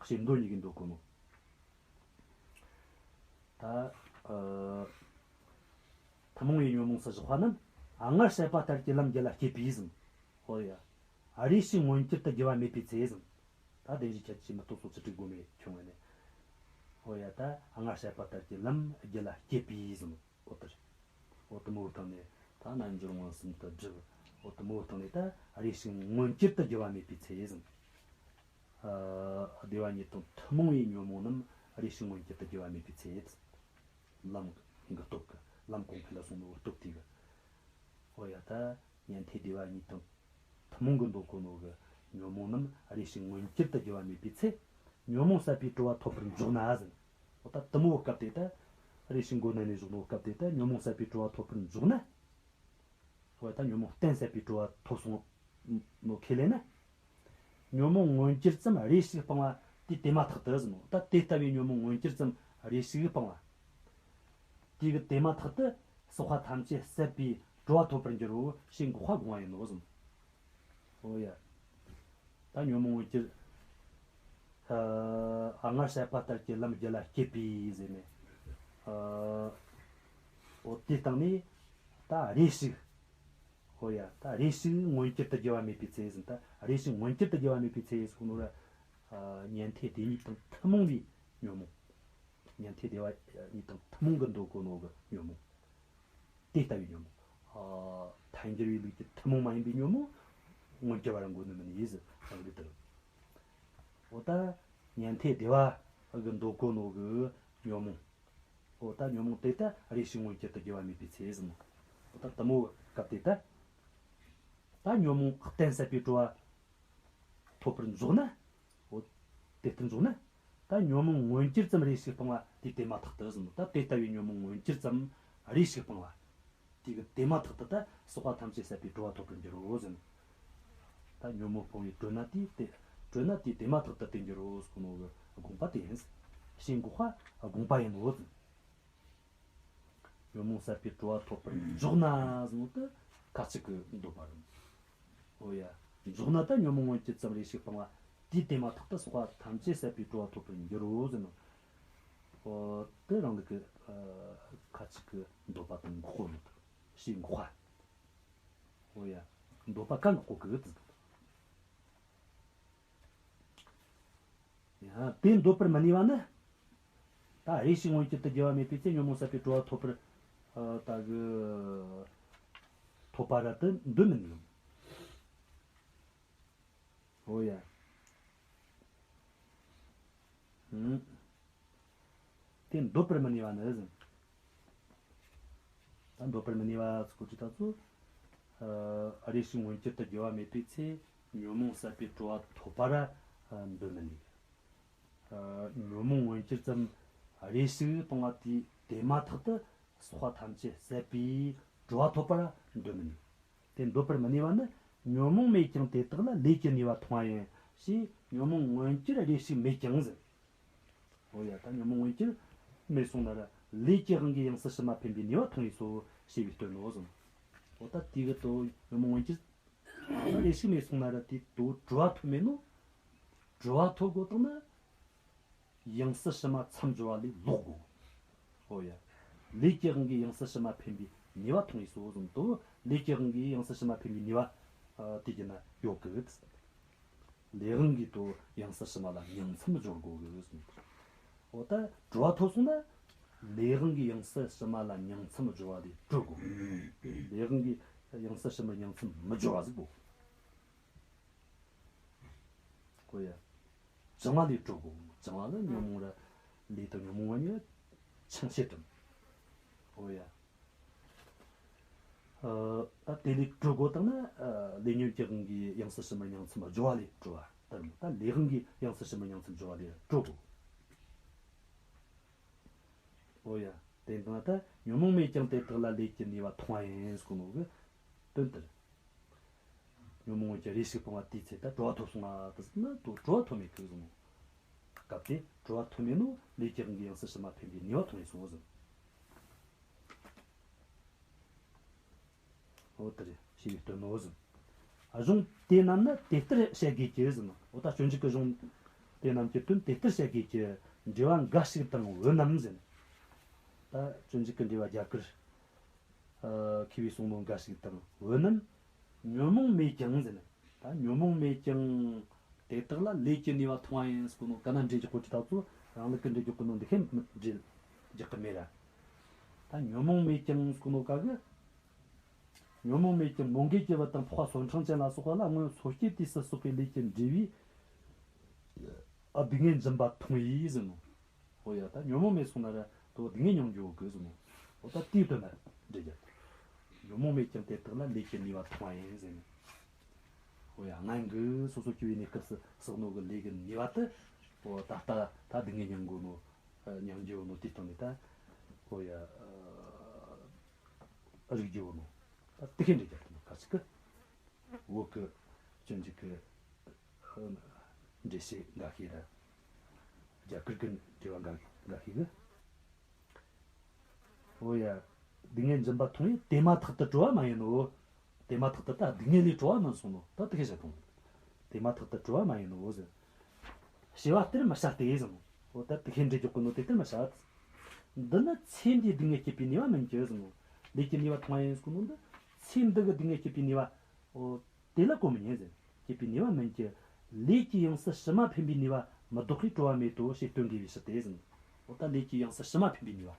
བྱེ་མདོ་གཉིས་ཀྱིས་འདོད་གོ་ནོ། ད་ཨ་ཐུན་མོང་བའི་ཉོན་མོངས་སུ་བཞག་པ་རྣམས་སྔར་བཤད་པ་ལྟར་གྱི་ལམ་རྒྱུད་ལ་སྐྱེས་པས་ཟིན། འོ་ཡ། རེ་ཞིག་མངོན་གྱུར་དུ་རྒྱུ་བ་མེད་པའི་ཚེ་ཟིན། ད་བདེན་བཞིའི་ཁྱད་ཆོས་མི་རྟག་སོགས་བཅུ་དྲུག་བསྒོམས་ནས་བྱུང་བ་ནི། འོ་ཡ། ད་སྔར་བཤད་པ་ལྟར་གྱི་ལམ་རྒྱུད་ལ་སྐྱེས་པའི་ཟེར་ནོ། འོ་དེ་རེད། འོ་དེ་མོའི་སྟེང་ནས་ད་རྣལ་འབྱོར་མངོན་སུམ་དུ་སྒྲུབ། འོ་དེ་མོའི་སྟེང་ནས་ད་རེ་ཞིག་མངོན་གྱུར་དུ་རྒྱུ་བ་མེད་པའི་ཚེ་ཟེར་ནོ། ཨ། སྡེ་པ་གཉིས་དང་ཐུན་མོང་བའི་ཉོན་མོངས་རྣམས་རེ་ཞིག་མངོན་གྱུར་དུ་རྒྱུ་བ་མེད་པའི་ཚེ། ལམ་གྱི་སྟོབས་ཀྱིས། ལམ་གོང་འཕེལ་ལ་སོང་ནོ་སྟོབས་དེ་གིས། འོ་ཡ། ད་ཉན་ཐོས་སྡེ་པ་གཉིས་དང་ཐུན་མོང་གི་འདོད་གོ་ནོ་གི་ཉོན་མོངས་རྣམས་རེ་ཞིག་མངོན་གྱུར་དུ་རྒྱུ་བ་མེད་པའི་ཚེ། ཉོན་མོངས་ཟད་པའི་གྲོལ་བ་ཐོབ་པར་འཇོག་ན་ཟེར། འོ་ད་དེ་མོའི་སྐབས་དེ་ད། རེ་ཞིག་མགོ་ནས་ནས་བཞག་ནོ་སྐབས་དེ་ད་ཉོན་མོངས་ཟད་པའི་གྲོལ་བ་ཐོབ་པར་འཇོག་ན། འོ་ད་ཉོན་མོངས་གཏན་ཟད་པའི་གྲོལ་བ་ཐོབ་སོང་ནོ་ཁས་ལེན་ན། ཉོན་མོངས་མངོན་གྱུར་ཙམ་རེ་ཞིག་སྤང་བ་དེ་དེ་མ་ཐག་ཏུ་ཟེར་ནོ། ད་དེ་ལྟ་བུའི་ཉོན་མོངས་མངོན་གྱུར་ཙམ་རེ་ཞིག་སྤང་བ། དེ་གི་དེ་མ་ཐག་ཏུ་ཟག་པ་ཐམས་ཅད་ཟད་པའི་གྲོལ་བ་ཐོབ་པར་འགྱུར་རོ་ཞེས་འགོག་པ་སྒོམ་པ་ཡིན་ནོ་ཟེར་ནོ། འོ་ཡ། ད་ཉོན་མོངས་མངོན་གྱུར། ཨ། སྔར་བཤད་པ་ལྟར་གྱི་ལམ་རྒྱུད་ལ་སྐྱེས་པའི་ཟེར་ནས། ཨ། འོ་དེའི་སྟེང་ནས་ད་རེ་ཞིག་འོ་ཡ། ད་རེ་ཞིག་མངོན་གྱུར་དུ་རྒྱུ་བ་མེད་པའི་ཚེ་ཟེར། ད་རེ་ཞིག་མངོན་གྱུར་དུ་རྒྱུ་བ་མེད་པའི་ཚེ་ཟེར་གོ་ནོ་ར། ཨ། ཉན་ཐོས་སྡེ་གཉིས་དང་ཐུན་མོང་བའི་ཉོན་མོངས། ཉན་ཐོས་སྡེ་པ་གཉིས་དང་ཐུན་མོང་གི་འདོད་གོ་ནོ་གི་ཉོན་མོངས། དེ་ལྟ་བུའི་ཉོན་མོངས། ཨ། ཐལ་འགྱུར་བའི་ལུགས་ཀྱི་ཐུན་མོང་མ་ཡིན་པའི་ཉོན་མོངས་མངོན་གྱུར་བ་ར་འགོག་ནི་མིན་ཡིན་ཟེར། རང་གི་དེ། འོ་ད་ཉན་ཐོས་སྡེ་པ་གི་འདོད་གོ་ནོ་གི་ཉོན་མོངས། འོ་ད་ཉོན་མོངས་དེ་ད་རེ་ཞིག་མངོན་གྱུར་དུ་རྒྱུ་བ་མེད་པའི་ཚེ་ཟེར་ནོ། འོ་ད་དེ་མོའི་སྐབས་དེ་ད། ད་ཉོན་མོངས་གཏན་ཟད་པའི་གྲོལ་བ་ཐོབ་པར་འཇོག་ན། འོ་དེ་ལྟར་འཇོག་ན། ད་ཉོན་མོངས་མངོན་གྱུར་ཙམ་རེ་ཞིག་སྤང་བ་དེ་དེ་མ་ཐག་ཏུ་ཟེར་ནོ། ད་དེ་ལྟ་བུའི་ཉོན་མོངས་མངོན་གྱུར་ཙམ་རེ་ཞིག་སྤང་བ། དེ་གི་དེ་མ་ཐག་ཏུ་ད་ཟག་པ་ཐམས་ཅད་ཟད་པའི་གྲོལ་བ་ཐོབ་པར་འགྱུར་རོ་ཟེར་ནོ། ད་ཉོན་མོངས་སྤོང་བའི་གྲོལ་ན་དེ་དེ། གྲོལ་ན་དེ་དེ་མ་ཐག་ཏུ་དེ་འགྱུར་རོ་ཟེར་གོ་ནོ་གི་དགོངས་པ་དེ་ཡིན། ཞེས་འགོག་པ་དགོངས་པ་ཡིན་ནོ་ཟེར། ཉོན་མོངས་ཟད་པའི་གྲོལ་བ་ཐོབ་པར་འཇོག་ན་ཟེར་ནོ་དེ་ཁ་ཅིག་གི་འདོད་པ་རེད། འོ་ཡ། འཇོག་ན་ད་ཉོན་མོངས་མངོན་གྱུར་ཙམ་རེ་ཞིག་སྤང་བ་དེ་དེ་མ་ཐག་ཏུ་ཟག་པ་ཐམས་ཅད་ཟད་པའི་གྲོལ་བ་ཐོབ་པར་འགྱུར་རོ་ཟེར་ནོ། འོ་དེ་རང་ལུགས་ཀྱི། ཨ། ཁ་ཅིག་གི་འདོད་པ་དང་འགོག་གོ་ནོ་དེ། ཞེས་འགོག་པ། འོ་ཡ། འདོད་པ་གང་གི་འགོག་གི་ཡོད་དེ། ཡ། དེ་འདོད་པར་མི་ནུས་པ་ནི། ད་རེ་ཞིག་མངོན་གྱུར་དུ་རྒྱུ་བ་མེད་པའི་ཚེ་ཉོན་མོངས་ཟད་པའི་གྲོལ་བ་ཐོབ་པར། ཨ། ད་གི་ཐོབ་པ་ར་དེ་འདོད་མི་ནུས། འོ་ཡ། ཨུམ། དེ་འདོད་པར་མི་ནུས་པ་ནི་ཟེར། ད་འདོད་པར་མི་ནུས་པ་ཟེར་གོ་དུས་ད་ཚོ། ཨ། རེ་ཞིག་མངོན་གྱུར་དུ་རྒྱུ་བ་མེད་པའི་ཚེ་ཉོན་མོངས་ཟད་པའི་གྲོལ་བ་ཐོབ་པ་ར། ཨ། འདོད་མི་ནུས། ཨ། ཉོན་མོངས་མངོན་གྱུར་ཙམ་རེ་ཞིག་སྤང་བ་དེ་དེ་མ་ཐག་ཏུ་ཟག་པ་ཐམས་ཅད་ཟད་པའི་གྲོལ་བ་ཐོབ་པ་ར་འདོད་མི་ནུས། དེ་འདོད་པར་མི་ནུས་པ་ནི་ཉོན་མོངས་མེད་ཀྱང་དེ་དག་ལ་ལས་ཀྱི་ནུས་པ་མཐོང་བ་ཡིན། ཞེས་ཉོན་མོངས་མངོན་གྱུར་རེ་ཞིག་མེད་ཀྱང་ཟེར། འོ་ཡ། ད་ཉོན་མོངས་མངོན་གྱུར་མེད་སོང་ན་ར་ལས་ཀྱི་དབང་གིས་ཡང་སྲིད་ཕྱི་མ་འཕེན་པའི་ནུས་པ་མཐོང་བས་སོ་ཞེས་པའི་དོན་ནོ་ཟེར། འོ་ད་དེ་གི་དོ་ཉོན་མོངས་མངོན་གྱུར་རེ་ཞིག་མེད་སོང་ན་ར་དེ་དོ་གྲོལ་བ་ཐོབ་མེད་ནོ། གྲོལ་བ་ཐོབ་དགོས་དང་ན། ཡང་སྲིད་ཕྱི་མ་མཚམས་སྦྱོར་བ་ལས་ལོག་དགོས། ཨོ་ཡ། ལས་ཀྱི་དབང་གིས་ཡང་སྲིད་ཕྱི་མ་འཕེན་པའི་ནུས་པ་མཐོང་བས་སོ་ཟེར་དོ། ལས་ཀྱི་དབང་གིས་ཡང་སྲིད་ཕྱི་མ་འཕེན་པའི་ནུས་པ། ཨ། དེ་གི་ན་ཡོད་གི། ལས་དབང་གིས་དོ་ཡང་སྲིད་ཕྱི་མ་ལ་ཉིང་མཚམས་སྦྱོར་དགོས་གི་ཟེར། ཨོ་ད་གྲོལ་བ་ཐོབ་སོང་ན། ལས་དབང་གིས་ཡང་སྲིད་ཕྱི་མ་ལ་ཉིང་མཚམས་སྦྱོར་བ་ལས་གྲོལ་དགོས། ལས་དབང་གིས་ཡང་སྲིད་ཕྱི་མར་ཉིང་མཚམས་མི་སྦྱོར་བ་ཟིག་དགོས། ཨོ་ཡ། བྱང་བ་ལས་གྲོལ་དགོས། བྱང་བ་ལ་ཉོན་མོངས་ར་ལས་དང་ཉོན་མོངས་པ་གཉིས་ཆིངས་བཤད་དང་། ཨོ་ཡ། ཨ། ད་དེ་ལས་གྲོལ་དགོས་དང་ན། ཨ། ལས་ཉོན་གྱི་དབང་གིས་ཡང་སྲིད་ཕྱི་མར་ཉིང་མཚམས་སྦྱོར་བ་ལས་གྲོལ་བ་ལྟར་མོ། ད་ལས་དབང་གིས་ཡང་སྲིད་ཕྱི་མར་ཉིང་མཚམས་སྦྱོར་བ་ལས་གྲོལ་དགོས། ཨོ་ཡ། དེ་ལྟ་ན་ད་ཉོན་མོངས་མེད་ཀྱང་དེ་དག་ལ་ལས་ཀྱི་ནུས་པ་མཐོང་བ་ཡིན་ཟེར་གོ་ནོ་གི་དོན་དེ་རེད། ཉོན་མོངས་ཀྱི་རེ་ཞིག་སྤང་བ་དེའི་ཚེ་ད་གྲོལ་བ་ཐོབ་སོང་ང་དེ་ཟེར་ན་དོ་གྲོལ་བ་ཐོབ་མེད་གི་ཟེར་ནོ། སྐབས་དེ་གྲོལ་བ་ཐོབ་མེད་ནོ་ལས་ཀྱི་དབང་གིས་ཡང་སྲིད་ཕྱི་མ་འཕེན་པའི་ནུས་པ་མཐོང་བས་སོ་ཟེར། འོ་དེ་རེད། ཞེས་པའི་དོན་ནོ་ཟེར། ཨ། གཞུང་དེ་རྣམས་ནི་དེ་ལྟར་བཤད་དགོས་ཀྱི་ཟེར་ནོ། འོ་ད་སྤྱོད་འཇུག་གི་གཞུང་དེ་རྣམས་ཀྱི་དོན་དེ་ལྟར་བཤད་དགོས་ཀྱི། འགྲེལ་པ་འགའ་ཞིག་དང་འོད་རྣམས་ཟེར། ད་སྤྱོད་འཇུག་གི་འགྲེལ་པ་རྒྱ་གར། ཨ། མཁས་པས་གསུངས་ནོ་འགའ་ཞིག་དང་འོད་རྣམས་ཉོན་མོངས་མེད་ཀྱང་ཟེར་ན། ད་ཉོན་མོངས་མེད་ཀྱང་དེ་དག་ལ་ལས་ཀྱི་ནུས་པ་མཐོང་བ་ཡིན་ཟེར་གོ་ནོ་གན་ན་འགྲེལ་གྱི་གོ་ཅི་ད་ཚོ་ རང་ལུགས་ཀྱི་འགྲེལ་རྒྱག་གི་ནོ་འདི་ཁེ་འགྲེལ་རྒྱག་གི་མེད་ར། ད་ཉོན་མོངས་མེད་ཀྱང་ཟེར་གོ་ནོ་ག་གི། ཉོན་མོངས་མེད་ཀྱང་མོའུ་འགལ་གྱི་བུ་དང་འཕགས་པ་སོར་ཕྲེང་ཅན་ལ་སོགས་པ་ལ་སྔོན་སོ་སྐྱེའི་དུས་སུ་བསགས་པའི་ལས་ཀྱི་འབྲས་བུའི་ཨ་སྡུག་བསྔལ་འབྱིན་པ་མཐོང་བས་ཟེར་ནོ། འོ་ཡ། ད་ཉོན་མོངས་མེད་སོང་ན་ར་དོ་སྡུག་བསྔལ་མྱོང་རྒྱུ་ཡོད་གི་ཟེར་ནོ། འོ་ད་དེའི་དོན་ལ་འགྲེལ་རྒྱག་ཉོན་མོངས་མེད་ཀྱང་དེ་དག་ལ་ལས་ཀྱི་ནུས་པ་མཐོང་བ་ཡིན་ཟེར་ནོ། འོ་ཡ། སྔོན་གྱི་སོ་སོ་སྐྱེ་བོའི་གནས་སྐབས་སུ་བསགས་ནོ་གི་ལས་ཀྱི་ནུས་པ་དེ། འོ་ད་ལྟ་ད་སྡུག་བསྔལ་མྱོང་གོ་ནོ། ཨ་མྱོང་རྒྱུ་ཡོད་ནོ་དེ་སྟེང་ནས་ད། འོ་ཡ། ཨ་རིག་རྒྱུ་ཡོད་ནོ། ད་དེ་ཁེ་འགྲེལ་རྒྱག་ཐུབ་ནོ་ཁ་ཅིག་གི། བོད་ཀྱི་སྤྱོད་འཇུག་གི་འགྲེལ་བཤད་འགའ་ཤས་ར། རྒྱ་གར་གྱི་འགྲེལ་བ་འགའ་འགའ་ཤས་གི། འོ་ཡ། སྡུག་བསྔལ་འབྱིན་པ་མཐོང་བས་དེ་མ་ཐག་ཏུ་གྲོལ་བ་མ་ཡིན་ནོ། དེ་མ་ཐག་ཏུ་ད་སྡུག་བསྔལ་ལས་གྲོལ་བ་མིན་སོང་ནོ། ད་དེ་ཁེ་བཤད་ཐུབ་ནོ། དེ་མ་ཐག་ཏུ་གྲོལ་བ་མ་ཡིན་ནོ་ཟེར། བྱ་བ་དེར་མི་བྱ་སྟེ་ཟེར་ནོ། འོ་ད་དེ་ཁེ་འགྲེལ་རྒྱག་གོ་ནོ་དེ་ལྟར་མི་བྱ། འདི་ནི་ཚེ་འདིའི་སྡུག་བསྔལ་སྐྱེད་པའི་ནུས་པ་མིན་གྱི་ཟེར་ནོ། ལས་ཀྱི་ནུས་པ་མཐོང་བ་ཡིན་ཟེར་གོ་ནོ་འདི། ཚེ་འདི་གི་སྡུག་བསྔལ་སྐྱེད་པའི་ནུས་པ། འོ། དེ་ལ་གོ་མི་ཉན་ཟེར། སྐྱེད་པའི་ནུས་པ་མིན་གྱི། ལས་ཀྱི་ཡང་སྲིད་ཕྱི་མ་འཕེན་པའི་ནུས་པ་མི་ལྡོག་པས་གྲོལ་བ་མེད་དོ་ཞེས་སྟོན་དགོས་པའི་ཕྱིར་ཏེ་ཟེར་ནོ། འོ་ད་ལས་ཀྱི་ཡང་སྲིད་ཕྱི་མ་འཕེན་པའི་ནུས་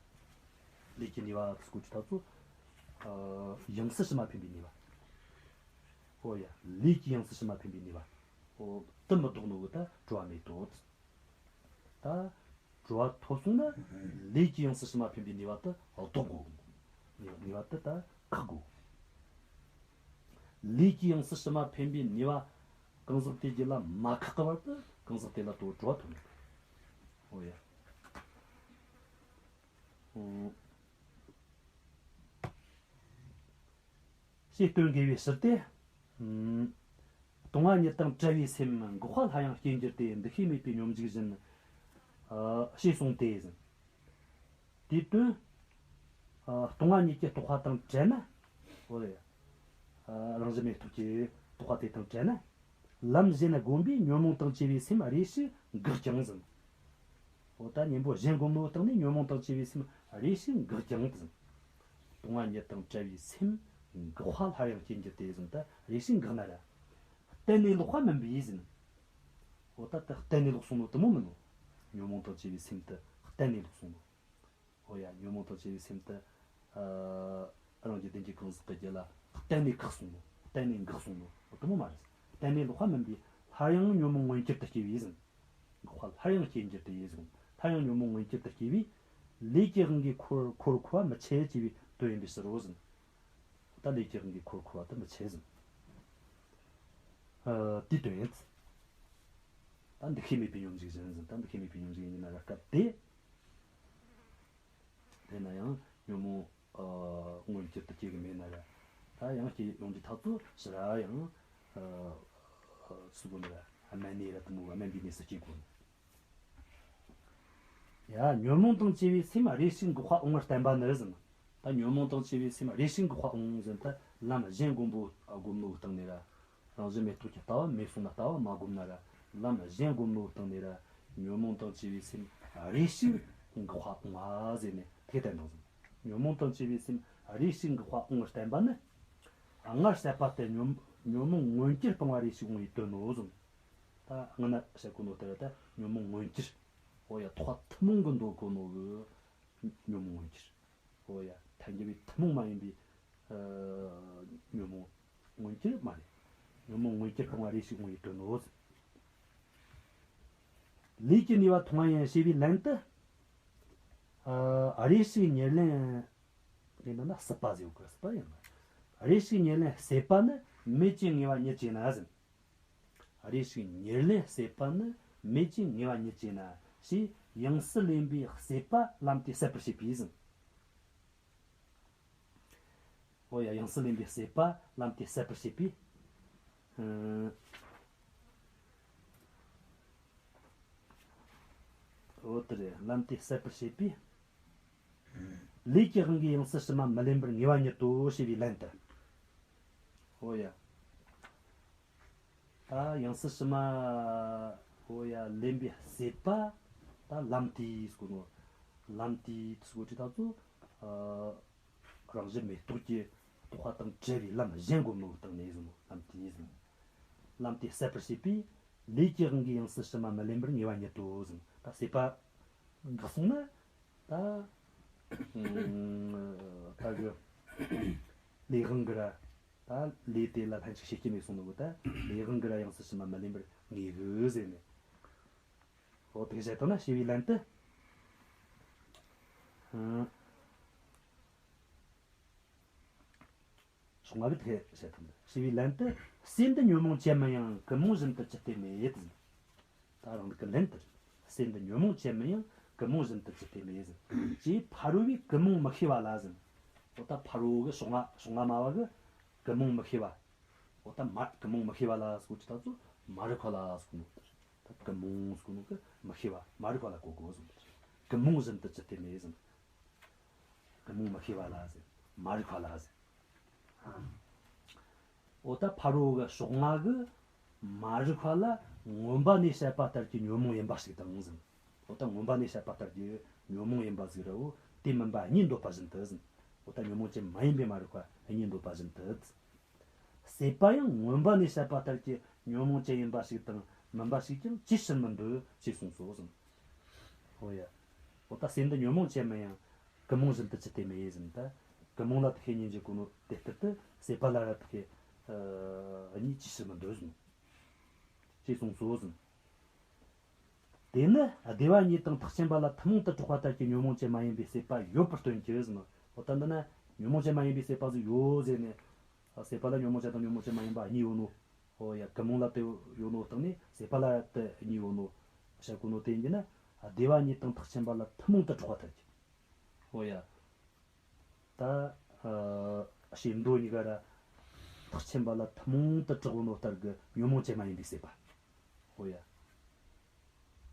པ། ལས་ཀྱི་ནུས་པ་ཟེར་གོ་དུས་ད་ཚོ། ཨ་ཡང་སྲིད་ཕྱི་མ་འཕེན་པའི་ནུས་པ། འོ་ཡ། ལས་ཀྱི་ཡང་སྲིད་ཕྱི་མ་འཕེན་པའི་ནུས་པ། འོ་དེ་མི་ལྡོག་ནོ་གི་ད་གྲོལ་བ་མེད་དོ། ད་གྲོལ་བ་ཐོབ་སོང་ན་ལས་ཀྱི་ཡང་སྲིད་ཕྱི་མ་འཕེན་པའི་ནུས་པ་དེ་ལྡོག་དགོས། ནུས་པ་དེ་ད་བཀག་དགོས། ལས་ཀྱི་ཡང་སྲིད་ཕྱི་མ་འཕེན་པའི་ནུས་པ་གང་ཟག་དེ་རྒྱུད་ལ་མ་ཁེགས་གི་བར་དུ་གང་ཟག་དེ་ལ་དོ་གྲོལ་བ་ཐོབ་མེད། འོ་ཡ། ཨོ། ཞེས་སྟོན་དགོས་པའི་ཕྱིར་ཏེ། ཨུམ། སྟོང་པ་ཉིད་དང་བྲལ་བའི་སེམས་འགགས་པ་སླར་ཡང་སྐྱེ་འགྱུར་ཏེ། འདུ་ཤེས་མེད་པའི་སྙོམས་འཇུག་བཞིན། ཨ་ཞེས་གསུངས་ཏེ་ཟེར། དེའི་དོན། ཨ་སྟོང་པ་ཉིད་ཀྱི་རྟོགས་པ་དང་བྲལ་ན། འོ་ལེ། ཨ་རང་བཞིན་མེད་རྟོགས་ཀྱི་རྟོགས་པ་དེ་དང་བྲལ་ན། ལམ་གཞན་བསྒོམས་པས་ཉོན་མོངས་དང་བཅས་པའི་སེམས་རེ་ཞིག་འགགས་ཀྱང་ཟེར། འོ་ད་གཉེན་པོ་གཞན་བསྒོམས་ནོ་སྟེང་ནས་ཉོན་མོངས་དང་བཅས་པའི་སེམས་རེ་ཞིག་འགགས་ཀྱང་ཟེར། སྟོང་པ་ཉིད་དང་བྲལ་བའི་སེམས་འགགས་པ་སླར་ཡང་སྐྱེ་འགྱུར་ཏེ་ཟེར། ད་རེ་ཞིག་འགགས་ན་ར། གཏན་ནས་ལོག་པ་མིན་པས་ཟེར། འོ་ད་ད་གཏན་ནས་ལོག་སོང་ནོ་དེ་མོ་མིན་ནོ། ཉོན་མོངས་དང་བཅས་པའི་སེམས་དེ་གཏན་ནས་ལོག་སོང་ནོ། འོ་ཡ། ཉོན་མོངས་དང་བཅས་པའི་སེམས་དེ། ཨ་རང་རྒྱུད་ལྡན་གྱི་གང་ཟག་གི་རྒྱུད་ལ་གཏན་ནས་བཀག་སོང་ནོ། གཏན་ནས་འགགས་སོང་ནོ། འོ་དེ་མོ་མ་རེད། གཏན་ནས་ལོག་པ་མིན་པས་སླར་ཡང་ཉོན་མོངས་མངོན་གྱུར་དུ་སྐྱེ་བས་ཟེར། འགགས་པ་སླར་ཡང་སྐྱེ་འགྱུར་ཏེ་ཟེར། སླར་ཡང་ཉོན་མོངས་མངོན་གྱུར་དུ་སྐྱེ་བས། ལས་ཀྱི་དབང་གིས་འཁོར་འཁོར་འཁོར་བ་མི་འཆད་ཅེས་པའི་དོན་ཡིན་པའི་ཕྱིར་རོ་ཟེར། ད་ལས་ཀྱི་དབང་གིས་འཁོར་འཁོར་བ་དེ་མི་འཆད་ཟེར། ཨ་དེའི་དོན་ཡིན། ད་འདུ་ཤེས་མེད་པའི་སྙོམས་འཇུག་བཞིན་ཟེར། ད་འདུ་ཤེས་མེད་པའི་སྙོམས་འཇུག་ཡིན་ན་ར་སྐབས་དེ། དེ་ན་ཡང་ཉོན་མོངས་ཨ་མངོན་གྱུར་དུ་སྐྱེ་གི་མེད་ན་ར། ད་ཡང་སྐྱེ་ཡོང་དུས་ཐག་ཚོ་ཕྱི་ར་ཡང་ཨ་སུ་གོ་ནི་ར་དམན་ནི་ར་དེ་མོ་དམན་པའི་གནས་སུ་སྐྱེ་དགོས། ཡ། ཉོན་མོངས་དང་བཅས་པའི་སེམས་རེ་ཞིག་འགགས་པ་འོང་བར་བསྟན་པ་ནི་ཟེར། ད་ཉོན་མོངས་དང་བཅས་པའི་སེམས་རེ་ཞིག་འགགས་པ་འོང་ཟེར། ད་ལམ་གཞན་བསྒོམ་པོ་བསྒོམ་ནོ་སྟེང་ནས་ར། རང་བཞིན་མེད་རྟོགས་ཀྱི་ལྟ་བ་མེད་སོང་ན་ལྟ་བ་མ་བསྒོམ་ན་ར། ལམ་གཞན་བསྒོམ་ནོ་སྟེང་ནས་ར། ཉོན་མོངས་དང་བཅས་པའི་སེམས་རེ་ཞིག་འགགས་པ་འོང་བ་ཟེར་ནས་དེ་བསྟན་དང་ཟེར། ཉོན་མོངས་དང་བཅས་པའི་སེམས་རེ་ཞིག་འགགས་པ་འོང་བར་བསྟན་པ་ནི། སྔར་བཤད་པ་ལྟར་ཉོན་ཉོན་མོངས་མངོན་གྱུར་སྤངས་པ་རེ་ཞིག་འོང་བའི་དོན་ནོ་ཟེར། ད་སྔ་ན་བཤད་གོ་ནོ་ལྟར་ད་ཉོན་མོངས་མངོན་གྱུར། འོ་ཡ། ཐོག་མཐུན་མོང་གི་འདོད་གོ་ནོ་གི་ཉོན་མོངས་མངོན་གྱུར། འོ་ཡ། ཐལ་འགྱུར་བའི་ཐུན་མོང་མ་ཡིན་པའི་ཨ་ཉོན་མོངས་མངོན་གྱུར་མ་རེད། ཉོན་མོངས་མངོན་གྱུར་སྤངས་པ་རེ་ཞིག་འོང་བའི་དོན་ནོ། ལས་ཀྱི་ནུས་པ་མཐོང་བ་ཡིན་ཞེས་པའི་ལན་དུ། ཨ་རེ་ཞིག་ཉེར་ལེན། དེ་ནི་ན་སྲིད་པ་ཟེར་གོ་སྲིད་པ་ཡིན་ལ། རེ་ཞིག་ཉེར་ལེན་སྲེད་པ་ནི་མེད་ཅིང་ངེས་པ་ཉིད་ཅེ་ན་ཟེར། རེ་ཞིག་ཉེར་ལེན་སྲེད་པ་ནི་མེད་ཅིང་ངེས་པ་ཉིད་ཅེ་ན། ཞེས་ཡང་སྲིད་ལེན་པའི་སྲེད་པ་ལམ་དེས་ཟད་པར་བྱེད་པས་ཟེར། འོ་ཡ། ཡང་སྲིད་ལེན་པའི་སྲེད་པ་ལམ་དེས་ཟད་པར་བྱེད་པས། ཨ་འོ་དེ་རེད། ལམ་དེས་ཟད་པར་བྱེད་པས། ལས་ཀྱི་དབང་གིས་ཡང་སྲིད་ཕྱི་མ་མི་ལེན་པར་ངེས་པ་ཉིད་དོ་ཞེས་པའི་ལན་དུ། འོ་ཡ། ད་ཡང་སྲིད་ཕྱི་མ། འོ་ཡ། ལེན་པའི་སྲེད་པ། ད་ལམ་དེས་ཟེར་གོ་ནོ། ལམ་དེས་ཟེར་གོ་དུས་ད་ཚོ། ཨ་རང་བཞིན་མེད་རྟོགས་ཀྱི་རྟོགས་པ་དང་བྲལ་བའི་ལམ་གཞན་བསྒོམ་ནོ་སྟེང་ནས་ཟེར་ནོ། ལམ་དེས་ཟེར་ནོ། ལམ་དེས་ཟད་པར་བྱེད་པས། ལས་ཀྱི་དབང་གིས་ཡང་སྲིད་ཕྱི་མ་མི་ལེན་པར་ངེས་པ་ཉིད་དོ་ཟེར་ནོ། ད་སྲེད་པ། འགག་སོང་ན་ད་ཨ་ད་གི་ལས་དབང་གི་ར། ད་ལས་དེ་ལ་ལྷན་ཅིག་ཤེས་རྐྱེན་མེད་སོང་ནོ་གི། ད་ལས་དབང་གི་ར་ཡང་སྲིད་ཕྱི་མ་མི་ལེན་པར་ངེས་གི་ཟེར་ནས། འོ་དེ་བཤད་བཏང་ན་ཞེས་པའི་ལན་དུ། ཨ། ཕྱོགས་སྔ་གི་དེ་བཤད་ཐུབ་འདུག། ཞེས་པའི་ལན་དུ། སྲེད་འདི་ཉོན་མོངས་ཅན་མིན་ཡང་། ཀུན་རྨོངས་བཞིན་དུ་ཅི་སྟེ་མེད་ཟེར། ད་རང་ལུགས་ཀྱི་ལན་དུ། སྲེད་འདི་ཉོན་མོངས་ཅན་མིན་ཡང་། ཀུན་རྨོངས་བཞིན་དུ་ཅི་སྟེ་མེད་ཟེར། ཅེས་ཕ་རོལ་པོས་ཀུན་རྨོངས་མི་ཤེས་པ་ལ་ཟེར། འོ་ད་ཕ་རོལ་གི་ཕྱོགས་སྔ་ཕྱོགས་སྔ་མ་བ་གི་ཀུན་རྨོངས་མི་ཤེས་པ། འོ་ད་མ་ཀུན་རྨོངས་མི་ཤེས་པ་ལ་ཟེར་གོ་ཅི་ད་ཚོ་མ་རིག་པ་ལ་ཟེར་གོ་ནོ། ད་ཀུན་རྨོངས་ཟེར་གོ་ནོ་གི་མི་ཤེས་པ་མ་རིག་པ་ལ་གོ་དགོས་ཟེར། ཀུན་རྨོངས་བཞིན་དུ་ཅི་སྟེ་མེད་ཟེར། ཀུན་རྨོངས་མི་ཤེས་པ་ལ་ཟེར། མ་རིག་པ་ལ་ཟེར། འོ་ད་ཕ་རོལ་གི་ཕྱོགས་སྔ་གི་མ་རིག་པ་ལ་མངོན་པ་ནས་བཤད་པ་ལྟར་གྱི་ཉོན་མོངས་ཡིན་པ་ཞིག་དང་ཟེར། འོ་ད་མངོན་པ་ནས་བཤད་པ་ལྟར་གྱི་ཉོན་མོངས་ཡིན་པ་ཟིག་ར་འོ་དེ་མིན་པ་གཉིས་འདོད་པ་བཞིན་དུ་ཟེར། འོ་ད་ཉོན་མོངས་ཅན་མ་ཡིན་པའི་མ་རིག་པ་གཉིས་འདོད་པ་བཞིན་དུ། སྲེད་པ་ཡང་མངོན་པ་ནས་བཤད་པ་ལྟར་གྱི་ཉོན་མོངས་ཅན་ཡིན་པ་ཞིག་དང་མིན་པ་ཞིག་ཀྱང་ཅིའི་ཕྱིར་མི་འདོད་ཅེས་གསུངས་སོ་ཟེར། འོ་ཡ། འོ་ད་སྲེད་འདི་ཉོན་མོངས་ཅན་མིན་ཡང་། ཀུན་རྨོངས་བཞིན་དུ་ཅི་སྟེ་མེད་ཟེར། ད་ཀུན་རྨོངས་ལ་དེ་ཁས་ཉན་གྱི་གོ་ནོ་དེ་ལྟར་དུ་སྲེད་པ་ལ་ར་དེ་ཁས་ཨ་གཉིས་ཅིའི་ཕྱིར་མི་འདོད་ཟེར། ཅེས་གསུངས་སོ་ཟེར། དེ་ནི་སྡེ་པ་གཉིས་དང་ཐེག་ཆེན་པ་ལ་ཐུན་མོང་དུ་གྲགས་པ་ལྟར་གྱི་ཉོན་མོངས་ཅན་མ་ཡིན་པའི་སྲེད་པ་ཡོད་པར་སྟོན་གྱི་ཟེར་ནོ། འོ་ད་འདི་ན་ཉོན་མོངས་ཅན་མ་ཡིན་པའི་སྲེད་པ་ཟིག་ཡོད་ཟེར་ནས། སྲེད་པ་ལ་ཉོན་མོངས་ཅན་དང་ཉོན་མོངས་ཅན་མ་ཡིན་པ་གཉིས་ཡོད་ནོ། འོ་ཡ། ཀུན་རྨོངས་ལ་དེ་ཡོད་ནོ་སྟེང་ནས་སྲེད་པ་ལ་དེ་གཉིས་ཡོད་ནོ་བཤད་གོ་ནོ་དེ་ཡིན་གྱི་ན། སྡེ་པ་གཉིས་དང་ཐེག་ཆེན་པ་ལ་ཐུན་མོང་དུ་གྲགས་པ་ལྟར་གྱི། འོ་ཡ། ད་ཨ་བྱེ་མདོ་གཉིས་ཀ་ར་ཐེག་ཆེན་པ་ལ་ཐུན་མོང་དུ་གྲགས་ནོ་ལྟར་གྱི་ཉོན་མོངས་ཅན་མ་ཡིན་པའི་སྲེད་པ། འོ་ཡ།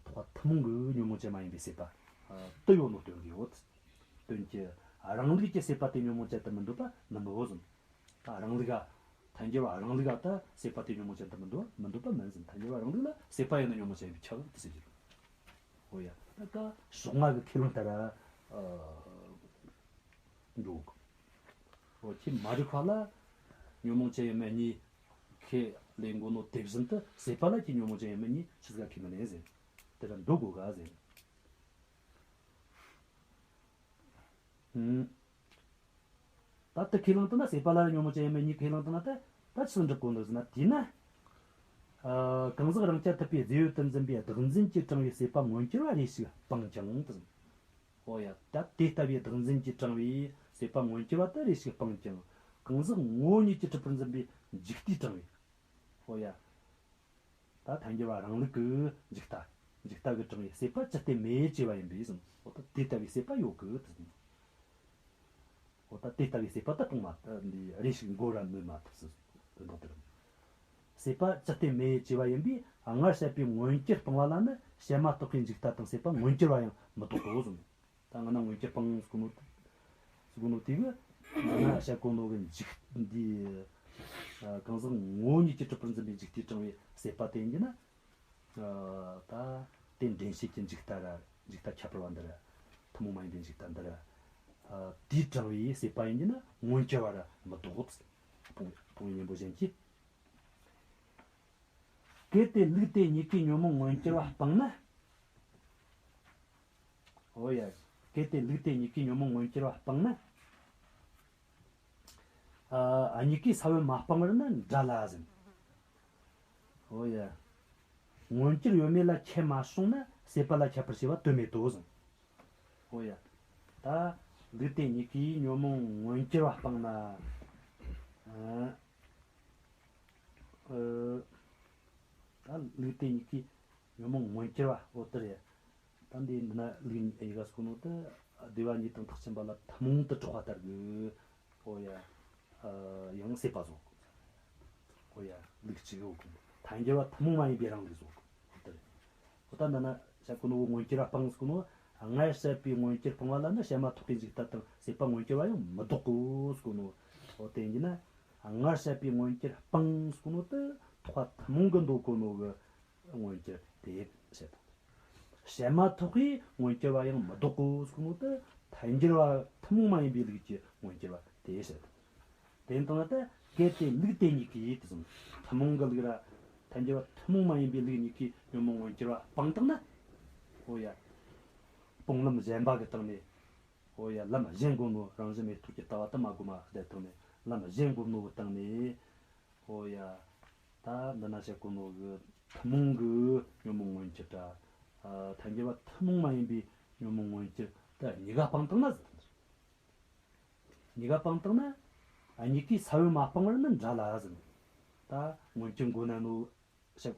ཐེག་པ་ཐུན་མོང་གི་ཉོན་མོངས་ཅན་མ་ཡིན་པའི་སྲེད་པ་ཨ་དེ་ཡོད་ནོ་སྟོན་གྱི་ཡོད། སྟོན་གྱི། རང་ལུགས་ཀྱི་སྲེད་པ་དེ་ཉོན་མོངས་ཅན་དུ་མི་འདོད་པ་མིན་ནོ་ཟེར། ད་རང་ལུགས་ཨ། ཐལ་འགྱུར་བ་རང་ལུགས་ཨ་ད་སྲེད་པ་དེ་ཉོན་མོངས་ཅན་དུ་མི་འདོད་མི་འདོད་པ་མིན་ཟེར། ཐལ་འགྱུར་བ་རང་ལུགས་ལ་སྲེད་པ་ཡིན་ན་ཉོན་མོངས་ཅན་ཡིན་པས་ཁྱབ་དེ་ཟེར་གྱི་རེད། འོ་ཡ། ད་ད་ཕྱོགས་སྔ་གི་ཁས་བླངས་ལྟར་ཨ་འགྲོ་གི། འོ་ཁྱེད་མ་རིག་པ་ལ་ཉོན་མོངས་ཅན་ཡིན་མིན་གཉིས་ཁས་ལེན་གོ་ནོ་དེ་བཞིན་དུ་སྲེད་པ་ལ་ཁྱེད་ཉོན་མོངས་ཅན་ཡིན་མིན་གཉིས་ཆི་ཟིག་ག་ཁས་མི་ལེན་ཟེར། དེ་ལ་འདོད་དགོས་ག་ཟེར། ཨུམ། ད་དེ་ཁས་བླངས་བཏང་ན་སྲེད་པ་ལ་ཉོན་མོངས་ཅན་ཡིན་མིན་གཉིས་ཁས་བླངས་བཏང་ན་ད་ད་ཆི་ཟིག་འགྲུབ་གོ་འདུག་ཟེར་ན། དེས་ན། ཨ་གང་ཟག་རང་རྐྱ་ཐུབ་པའི་རྫས་ཡོད་དུ་འཛིན་པའི་བདག་འཛིན་གྱིས་དྲངས་པའི་སྲེད་པ་མངོན་གྱུར་བ་རེ་ཞིག་སྤངས་ཀྱང་དུ་ཟེར། འོ་ཡ། ད་དེ་ལྟ་བུའི་བདག་འཛིན་གྱིས་དྲངས་པའི་སྲེད་པ་མངོན་གྱུར་བ་དེ་རེ་ཞིག་སྤངས་ཀྱང་། གང་ཟག་ངོ་བོ་ཉིད་ཀྱིས་གྲུབ་པར་འཛིན་པའི་འཇིག་ལྟས་དྲངས་པའི། འོ་ཡ། ད་ཐལ་འགྱུར་བ་རང་ལུགས་ཀྱི་འཇིག་ལྟ། འཇིག་ལྟ་གིས་དྲངས་པའི་སྲེད་པ་ཅི་སྟེ་མེད་ཅེས་པ་ཡིན་པས་ཟེར། འོ་ད་དེ་ལྟ་བུའི་སྲེད་པ་ཡོད་གི་དེ་ཟེར། འོ་ད་དེ་ལྟ་བུའི་སྲེད་པ་ད་སྤངས་མ་འདི་རེ་ཞིག་འགོག་ར་ནུས་མ་ཐུབ་ཟེར། དོན་དག་དེ་རེད། སྲེད་པ་ཅི་སྟེ་མེད་ཅེས་པ་ཡིན་པས། སྔར་བཤད་པའི་མངོན་གྱུར་སྤངས་པ་ལ་ནི་བཤད་མ་ཐག་པའི་འཇིག་ལྟ་དང་སྲེད་པ་མངོན་གྱུར་བ་ཡང་མི་ལྡོག་གོ་གསུངས། ད་སྔ་ན་མངོན་གྱུར་སྤངས་ཟེར་གོ་ནོ་ཟེར་གོ་ནོ་དེ་གི་སྔ་ན་བཤད་གོ་ནོ་གི་འཇིག་འདི་ཨ་གང་ཟག་ངོ་བོ་ཉིད་ཀྱིས་གྲུབ་པར་འཛིན་པའི་འཇིག་ལྟས་དྲངས་པའི་སྲེད་པ་དེ་ཡིན་གྱི་ན། ཨ་ད་དེ་འདྲེན་བྱེད་ཀྱི་འཇིག་ལྟ་ར་འཇིག་ལྟ་ཁྱད་པར་བ་འདི་ར་ཐུན་མོང་མ་ཡིན་པའི་འཇིག་ལྟ་འདི་ར་ཨ་དེས་དྲངས་པའི་སྲེད་པ་ཡིན་གྱི་ན་མངོན་གྱུར་བ་ར་མི་ལྡོག་སྤོང་སྤོང་བའི་གཉེན་པོ་གཞན་གྱིས། གལ་ཏེ་ལུགས་དེ་གཉིས་ཀའི་ཉོན་མོངས་མངོན་གྱུར་བ་སྤངས་ན། འོ་ཡ། གལ་ཏེ་ལུགས་དེ་གཉིས་ཀའི་ཉོན་མོངས་མངོན་གྱུར་བ་སྤངས་ན། ཨ་གཉིས་ཀའི་ས་བོན་མ་སྤངས་པར་ན་འདྲ་ལ་ཟེར། འོ་ཡ། མངོན་གྱུར་ཡོད་མེད་ལ་ཁྱད་མ་སོང་ན་སྲེད་པ་ལ་ཁྱད་པར་བྱེད་པ་དོན་མེད་དོ་ཟེར། འོ་ཡ། ད་ལུགས་དེ་གཉིས་ཀའི་ཉོན་མོངས་མངོན་གྱུར་བ་སྤངས་ན། ཨ་ཨ་ད་ལུགས་དེ་གཉིས་ཀའི་ཉོན་མོངས་མངོན་གྱུར་བ། འོ་དེ་རེད། ད་འདི་འདི་ན་ལུགས་གཉིས་ཡི་ག་ཟེར་གོ་ནོ་དེ་སྡེ་པ་གཉིས་དང་ཐེག་ཆེན་པ་ལ་ཐུན་མོང་དུ་གྲགས་པ་ལྟར་གི། འོ་ཡ། ཨ་ཡང་སྲེད་པ་བཟོ། འོ་ཡ། ལུགས་གཅིག་ཡོད་གི། ཐལ་འགྱུར་བ་ཐུན་མོང་མ་ཡིན་པའི་རང་ལུགས་བཟོ་གི། འོ་དེ་རེད། འོ་ད་འདི་ན་བཤད་གོ་ནོ་མངོན་གྱུར་བ་སྤངས་ཟེར་གོ་ནོ། སྔར་བཤད་པའི་མངོན་གྱུར་སྤངས་པ་ལ་ནི་བཤད་མ་ཐག་པའི་འཇིག་ལྟ་དང་སྲེད་པ་མངོན་གྱུར་བ་ཡང་མི་ལྡོག་གོ་ཟེར་གོ་ནོ། འོ་དེ་ཡིན་ན། སྔར་བཤད་པའི་མངོན་གྱུར་སྤངས་ཟེར་གོ་ནོ་དེ་ཐེག་པ་ཐུན་མོང་གི་འདོད་གོ་ནོ་གི་མངོན་གྱུར་དེ་བཤད་དང་། བཤད་མ་ཐག་པའི་མངོན་གྱུར་བ་ཡང་མི་ལྡོག་གོ་ཟེར་གོ་ནོ་དེ་ཐལ་འགྱུར་བ་ཐུན་མོང་མ་ཡིན་པའི་ལུགས་ཀྱི་མངོན་གྱུར་བ་དེ་བཤད་དང་། དེ་ཡིན་དང་ན་ད་གལ་ཏེ་ལུགས་དེ་གཉིས་ཀྱིས་དེ་བཟུང་ཐུན་མོང་གི་ལུགས་ར་ཐལ་འགྱུར་བ་ཐུན་མོང་མ་ཡིན་པའི་ལུགས་གཉིས་ཀྱིས་ཉོན་མོངས་མངོན་གྱུར་བ་སྤངས་བཏང་ན། འོ་ཡ། སྤོང་ལམ་གཞན་པ་གི་སྟེང་ནས། ཨོ་ཡ། ལམ་གཞན་གོ་ནོ། རང་བཞིན་མེད་རྟོགས་ཀྱི་ལྟ་བ་དེ་མ་གོ་མ་བསྡད་སྟེང་ནས། ལམ་གཞན་གོ་ནོ་གི་སྟེང་ནས། ཨོ་ཡ། ད་འདི་ན་བཤད་གོ་ནོ་གི་ཐུན་མོང་གི་ཉོན་མོངས་མངོན་གྱུར་ར། ཨ། ཐལ་འགྱུར་བ་ཐུན་མོང་མ་ཡིན་པའི་ཉོན་མོངས་མངོན་གྱུར་དེ་གཉིས་ཀ་སྤངས་བཏང་ན་ཟེར། གཉིས་ཀ་སྤངས་བཏང་ན། ཨ། གཉིས་ཀའི་ས་བོན་མ་སྤངས་པར་ནི་འདྲ་ལ་ཟེར། ད་མངོན་གྱུར་མགོ་ནས་ནོ། བཤད།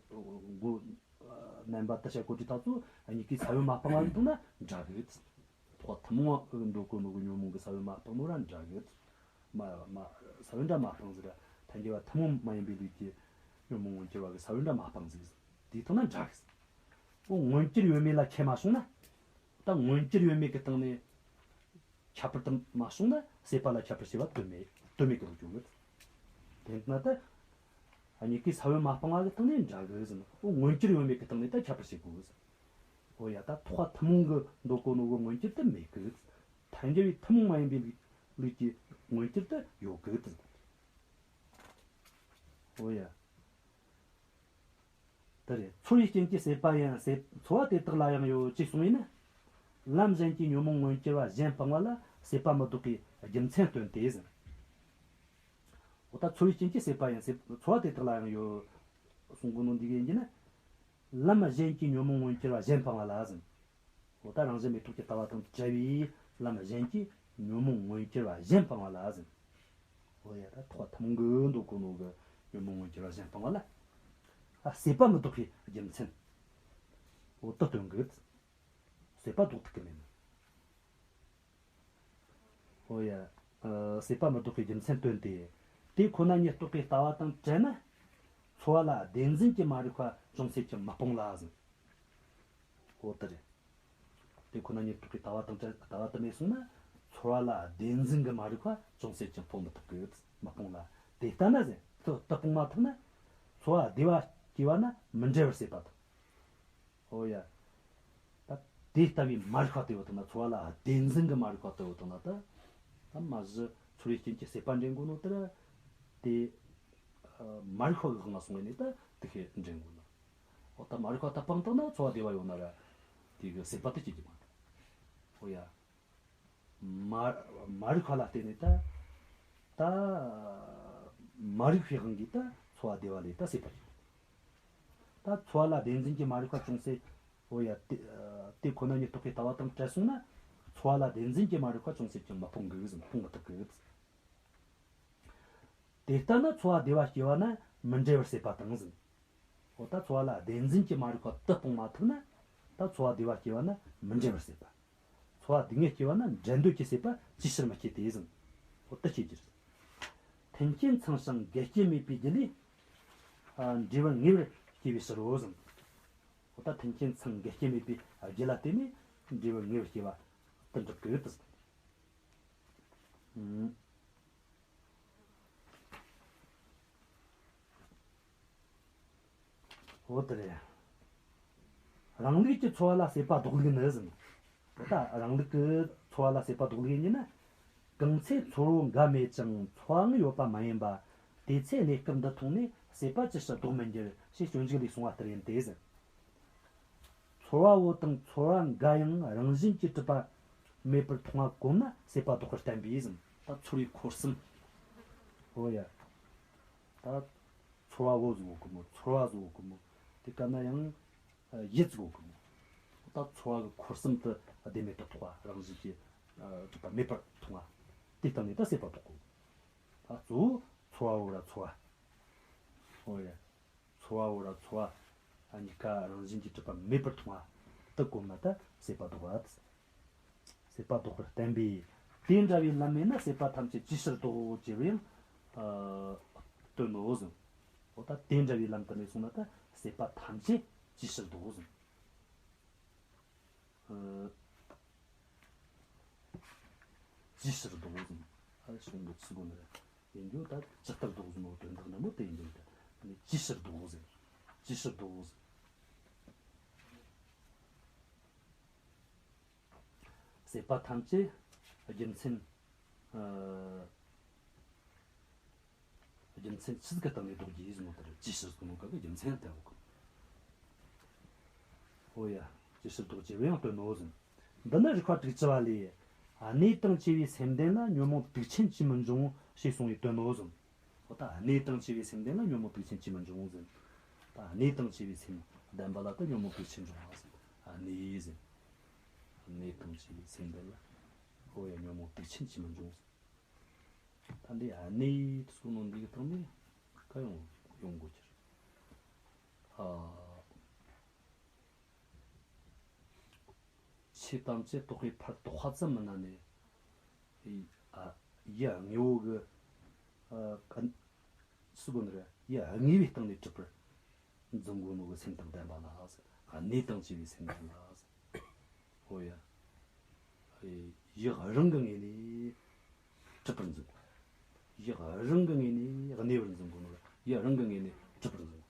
མགོ་རྣམ་པ་དེ་བཤད་གོ་དུས་ཐག་ཆོད། གཉིས་ཀའི་ས་བོན་མ་སྤངས་པ་ཡིན་ན་འདྲ་གི། ཐོག་ཐུན་མོང་བ་འདོད་གོ་ནོ་གི་ཉོན་མོངས་ཀྱི་ས་བོན་མ་སྤངས་ནོ་ར་འདྲ་གི། མ་མ་ས་བོན་འདྲ་མ་སྤངས་ཟེར་ར། ཐལ་འགྱུར་བ་ཐུན་མོང་མ་ཡིན་པའི་ལུགས་ཀྱི་ཉོན་མོངས་མངོན་གྱུར་བ་གི་ས་བོན་འདྲ་མ་སྤངས་ཟིག། དེའི་ཐོག་ན་འདྲ་གི། འོ། མངོན་གྱུར་ཡོད་མེད་ལ་ཁྱད་མ་སོང་ན། ད་མངོན་གྱུར་ཡོད་མེད་ཀྱི་སྟེང་ནས། ཁྱད་པར་དུ་མ་སོང་ན་སྲེད་པ་ལ་ཁྱད་པར་བྱེད་པ་དོན་མེད། དོན་མེད་ཀྱི་ལུགས་ཡོང་གི། དེ་ན་ད་གཉིས་ཀའི་ས་བོན་མ་སྤངས་པ་གི་སྟེང་ནས་འདྲ་གི་ཟེར་ན། འོ། མངོན་གྱུར་ཡོད་མེད་ཀྱི་སྟེང་ནས་ད་ཁྱད་པར་བྱེད་དགོས་ཟེར། འོ་ཡ། ད་ཐོག་ཐུན་མོང་གི་འདོད་གོ་ནོ་གི་མངོན་གྱུར་དེ་མེད་གི། ཐལ་འགྱུར་བའི་ཐུན་མོང་མ་ཡིན་པའི་ལུགས་ཀྱི་མངོན་གྱུར་དེ་ཡོད་གི་ཟེར། འོ་ཡ། དེ་རེད། ཚོར་བའི་རྐྱེན་གྱིས་སྲེད་པ་ཡིན། སྲེད། ཚོར་བ་དེ་དག་ལ་ཡང་ཡོད་ཅེས་གསུངས་པས་ན། ལམ་གཞན་གྱིས་ཉོན་མོངས་མངོན་གྱུར་བ་གཞན་སྤང་བ་ལ་སྲེད་པ་མི་ལྡོག་པའི་རྒྱུ་མཚན་སྟོན་ཏེ་ཟེར། འོ་ད་ཚོར་བའི་རྐྱེན་གྱིས་སྲེད་པ་ཡིན། སྲེད། ཚོར་བ་དེ་དག་ལ་ཡང་ཡོད། གསུང་གོ་ནོ་འདི་གི་ཡིན་གྱི་ན། ལམ་གཞན་གྱིས་ཉོན་མོངས་མངོན་གྱུར་བ་གཞན་སྤང་བ་ལ་ཟེར། འོ་ད་རང་བཞིན་མེད་རྟོགས་ཀྱི་ལྟ་བ་དང་བྲལ་བའི་ལམ་གཞན་གྱིས་ཉོན་མོངས་མངོན་གྱུར་བ་གཞན་སྤང་བ་ལ་ཟེར། འོ་ཡ། ད་ཐོག་ཐུན་མོང་གི་འདོད་གོ་ནོ་གི་ཉོན་མོངས་མངོན་གྱུར་བ་གཞན་སྤང་བ་ལ། ཨ། སྲེད་པ་མི་ལྡོག་པའི་རྒྱུ་མཚན། འོ་དེ་སྟོན་གི། སྲེད་པ་ལྡོག་ཐུབ་ཀྱི་མེད་ནོ། འོ་ཡ། ཨ། སྲེད་པ་མི་ལྡོག་པའི་རྒྱུ་མཚན་སྟོན་ཏེ། དེ་ཁོ་ན་ཉིད་རྟོགས་པའི་ལྟ་བ་དང་བྲལ་ན། ཚོར་བ་ལ་བདེན་འཛིན་གྱི་མ་རིག་པ་ཅུང་ཟད་ཀྱང་མི་སྤོང་ལ་ཟེར། འོ་དེ་རེད། དེ་ཁོ་ན་ཉིད་རྟོགས་པའི་ལྟ་བ་དང་བྲལ། ལྟ་བ་དེ་མེད་སོང་ན། ཚོར་བ་ལ་བདེན་འཛིན་གྱི་མ་རིག་པ་ཅུང་ཟད་ཀྱང་སྤོང་མི་ཐུབ་གི། མི་སྤོང་ལ། དེ་ལྟ་ན་ཟེར། དེ་དེ་སྤོང་མ་ཐུབ་ན། ཚོར་བ་བདེ་བ་སྐྱེ་བ་ན་མི་འབྲལ་བར་སྲེད་པ་དང་། འོ་ཡ། ད་དེ་ལྟ་བུའི་མ་རིག་པ་དེ་ཡོད་དང་ན། ཚོར་བ་ལ་བདེན་འཛིན་གྱི་མ་རིག་པ་དེ་ཡོད་དང་ན། ད་ད་མ་གཞི་ཚོར་བའི་རྐྱེན་གྱིས་སྲེད་པ་འདྲེན་གོ་ནོ་དེ་ར། དེ་ཨ་མ་རིག་པ་གི་དབང་ལ་སོང་བས་ནས་ད་དེ་ཤེས་འདྲེན་གོ་ནོ། འོ་ད་མ་རིག་པ་ད་སྤངས་བཏང་ན་ཚོར་བ་བདེ་བ་ཡོད་ན་ར། དེ་གི་སྲེད་པ་དེ་སྐྱེ་རྒྱུ་མ་རེད། འོ་ཡ། མ་མ་རིག་པ་ལ་བརྟེན་ནས་ད། ད་མ་རིག་པའི་དབང་གིས་ད་ཚོར་བ་བདེ་བ་ལས་ད་སྲེད་པ་སྐྱེ། ད་ཚོར་བ་ལ་བདེན་འཛིན་གྱི་མ་རིག་པ་ཅུང་ཟད། འོ་ཡ། དེ་དེ་ཁོ་ན་ཉིད་རྟོགས་པའི་ལྟ་བ་དང་བྲལ་སོང་ན། ཚོར་བ་ལ་བདེན་འཛིན་གྱི་མ་རིག་པ་ཅུང་ཟད་ཀྱང་མི་སྤོང་གི་ཟེར། སྤོང་མི་ཐུབ་གི་ཟེར། དེ་ལྟ་ན་ཚོར་བ་བདེ་བ་སྐྱེ་བ་ན་མི་འབྲལ་བར་སྲེད་པ་དང་ཟེར། འོ་ད་ཚོར་བ་ལ་བདེན་འཛིན་གྱི་མ་རིག་པ་དེ་སྤོང་མ་ཐུབ་ན། ད་ཚོར་བ་བདེ་བ་སྐྱེ་བ་ན་མི་འབྲལ་བར་སྲེད་པ། ཚོར་བ་སྡུག་བསྔལ་སྐྱེ་བ་ན་འབྲལ་འདོད་ཀྱི་སྲེད་པ་ཅིའི་ཕྱིར་མི་སྐྱེ་སྟེ་ཟེར། འོ་དེ་སྐྱེ་རྒྱུ་རེད། མཐུན་རྐྱེན་ཚང་ཞིང་འགལ་རྐྱེན་མེད་པའི་རྒྱུ་ལས། ཨ། འབྲས་བུ་ངེས་པར་སྐྱེ་བའི་ཕྱིར་རོ་ཟེར། འོ་ད་མཐུན་རྐྱེན་ཚང་འགལ་རྐྱེན་མེད་པའི་རྒྱུ་ལ་བརྟེན་ནས་འབྲས་བུ་ངེས་པར་སྐྱེ་བ་དེ་འགྲུབ་ཀྱི་ཡོད་དེ་ཟེར། ཨུམ། འོ་དེ་རེད། རང་ལུགས་ཀྱི་ཚོར་བ་ལ་སྲེད་པ་ལྡོག་ལུགས་ནི་ཟེར། འོ་ད་རང་ལུགས་ཀྱི་ཚོར་བ་ལ་སྲེད་པ་ལྡོག་ལུགས་ཡིན་ན། གང་ཚེ་ཚོར་བོ་འགའ་མེད་ཅིང་ཚོར་བའང་ཡོད་པ་མ་ཡིན་པ། དེ་ཚེ་གནས་སྐབས་འདི་མཐོང་ནས་སྲེད་པ་ཅི་ཕྱིར་ལྡོག་མི་འགྱུར་ཞེས་སྤྱོད་འཇུག་ལས་གསུངས་པ་ལྟར་ཡིན་ཏེ་ཟེར། ཚོར་བ་བོ་དང་ཚོར་བ་འགའ་ཡང་རང་བཞིན་གྱིས་གྲུབ་པ་མེད་པར་མཐོང་བ་གོམས་ན་སྲེད་པ་ལྡོག་པར་བསྟན་པས་ཟེར། ད་ཚོར་བའི་འཁོར་གསུམ། འོ་ཡ། ད་ཚོར་བ་བོ་ཟེར་གོ་གི་མོ། ཚོར་བ་ཟེར་གོ་གི་མོ། དེ་ག་ན་ཡང་ཡིད་ཟེར་གོ་གི་མོ། ད་ཚོར་བ་གི་འཁོར་གསུམ་དེ་བདེན་མེད་དུ་རྟོགས་པ། རང་བཞིན་གྱིས་གྲུབ་པ་མེད་པར་མཐོང་བ། དེ་སྟེང་ནས་ད་སྲེད་པ་ལྡོག་གོ། ད་གཙོ་བོ་ཚོར་བ་བོ་ར་ཚོར་བ། འོ་ཡ། ཚོར་བ་བོ་ར་ཚོར་བ་གཉིས་ཀ་རང་བཞིན་གྱིས་གྲུབ་པ་མེད་པར་མཐོང་བ་དེ་གོམས་ན་ད་སྲེད་པ་ལྡོག་པ། སྲེད་པ་ལྡོག་པར་བསྟན་པས། དེ་འདྲ་བའི་ལམ་མེད་ན་སྲེད་པ་ཐམས་ཅད་ཅིའི་ཕྱིར་ལྡོག་ཅེས་པའང་ཨ་སྟོན་ནོ་ཟེར། འོ་ད་དེ་འདྲ་བའི་ལམ་དུ་གནས་སོང་ན་ད་སྲེད་པ་ཐམས་ཅད་ཅིའི་ཕྱིར་ལྡོག་ཟེར། ཨ། ཅིའི་ཕྱིར་ལྡོག་ཟེར། ཨ་གཞུང་གི་ཚིག་གོ་ནི་རེད། ཡིན་རྒྱུ་ད་ཇི་ལྟར་ལྡོག་ཟེར་ནོ་དོན་དག་ནི་མོ་དེ་ཡིན་རྒྱུ་ད། ཨ་ནི་ཅིའི་ཕྱིར་ལྡོག་ཟེར། ཅིའི་ཕྱིར་ལྡོག་ཟེར། སྲེད་པ་ཐམས་ཅད་རྒྱུ་མཚན། ཨ། རྒྱུ་མཚན་ཆི་ཟིག་གི་སྟེང་ནས་ལྡོག་རྒྱུ་ཡིན་ཟེར་ནོ་དེ་རེད། ཅིའི་ཕྱིར་ཟེར་ནོ་ག་གི་རྒྱུ་མཚན་དེ་འོ་གི། འོ་ཡ། ཅིའི་ཕྱིར་ལྡོག་ཅེས་པའང་སྟོན་ནོ་ཟེར། འདི་ནི་རིགས་པ་དྲུག་ཅུ་པ་ལས། གནས་དང་བཅས་པའི་སེམས་ལྡན་ལ་ཉོན་མོངས་དུག་ཆེན་ཅིས་མི་འབྱུང་ཞེས་གསུངས་པའི་དོན་ནོ་གསུངས། འོ་ད་གནས་དང་བཅས་པའི་སེམས་ལྡན་ལ་ཉོན་མོངས་དུག་ཆེན་ཅིས་མི་འབྱུང་ཟེར། ད་གནས་དང་བཅས་པའི་སེམས་ལྡན་པ་ལ་ད་ཉོན་མོངས་དུག་ཆེན་འབྱུང་བ་ཟེར། གནས་ཟེར། གནས་དང་བཅས་པའི་སེམས་ལྡན་ལ། འོ་ཡ། ཉོན་མོངས་དུག་ཆེན་ཅིས་མི་འབྱུང་ཟེར། ད་འདི་གནས་དུ་སོང་ནོ་འདི་གི་སྟེང་ནས་ག་ཡོང་ཡོང་དགོས་ཀྱི་རེད། ཨ། ཆོས་ཐམས་ཅད་རྟོག་པས་ཕར་བཏགས་པ་ཙམ་མིན་ན་ནི། ཨ། ཡུལ་དངོས་པོ་གི། ཨ། ཨ། སུ་གོ་ནི་རེད། ཡུལ་དངོས་པོའི་སྟེང་ནས་གྲུབ་པར་འཛིན་གོ་ནོ་གི་སེམས་དང་ལྡན་པ་ལ་ཟེར། གནས་དང་བཅས་པའི་སེམས་ལྡན་ལ་ཟེར། འོ་ཡ། ཨེ། ཡུལ་རང་གི་ངོས་ནས་གྲུབ་པར་འཛིན་གོ། ཡུལ་རང་གི་ངོས་ནས་གནས་པར་འཛིན་གོ་ནོ་ལ་ཡུལ་རང་གི་ངོས་ནས་གྲུབ་པར་འཛིན་གོ།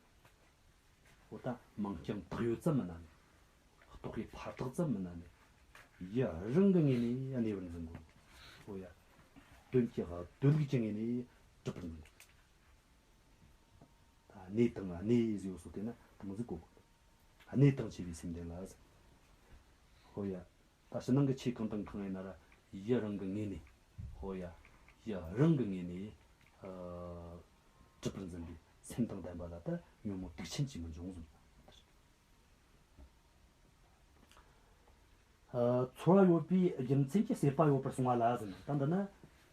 འོ་ད་མིང་རྐྱང་བཏགས་ཡོད་ཙམ་མིན་ན་ནི། རྟོག་པས་ཕར་བཏགས་ཙམ་མིན་ན་ནི། ཡུལ་རང་གི་ངོས་ནས་གནས་པར་འཛིན་གོ། འོ་ཡ། དོན་གྱི་སྡོད་ལུགས་ཀྱི་ངོས་ནས་གྲུབ་པར་འཛིན་གོ། ད་གནས་དང་གནས་ཟེར་ཡོད་སོ་དེ་ན་དེ་མོ་ཟིག་གོ་དགོས། གནས་དང་བཅས་པའི་སེམས་ལྡན་ལ་ཟེར། འོ་ཡ། ད་ཕྱི་ནང་གི་ཆོས་གང་དང་གང་ཡིན་ན་ར་ཡུལ་རང་གི་ངོས་ནས། འོ་ཡ། ཡུལ་རང་གི་ངོས་ནས། ཨ། གྲུབ་པར་འཛིན་པའི་སེམས་དང་ལྡན་པ་ལ་ད་ཉོན་མོངས་དུག་ཆེན་ཅིས་མི་འབྱུང་གསུངས། ཨ། ཚོར་བ་ཡོད་པའི་རྒྱུ་མཚན་གྱིས་སྲེད་པ་ཡོད་པར་གསུངས་པ་ལ་ཟེར་ན། ད་འདི་ན་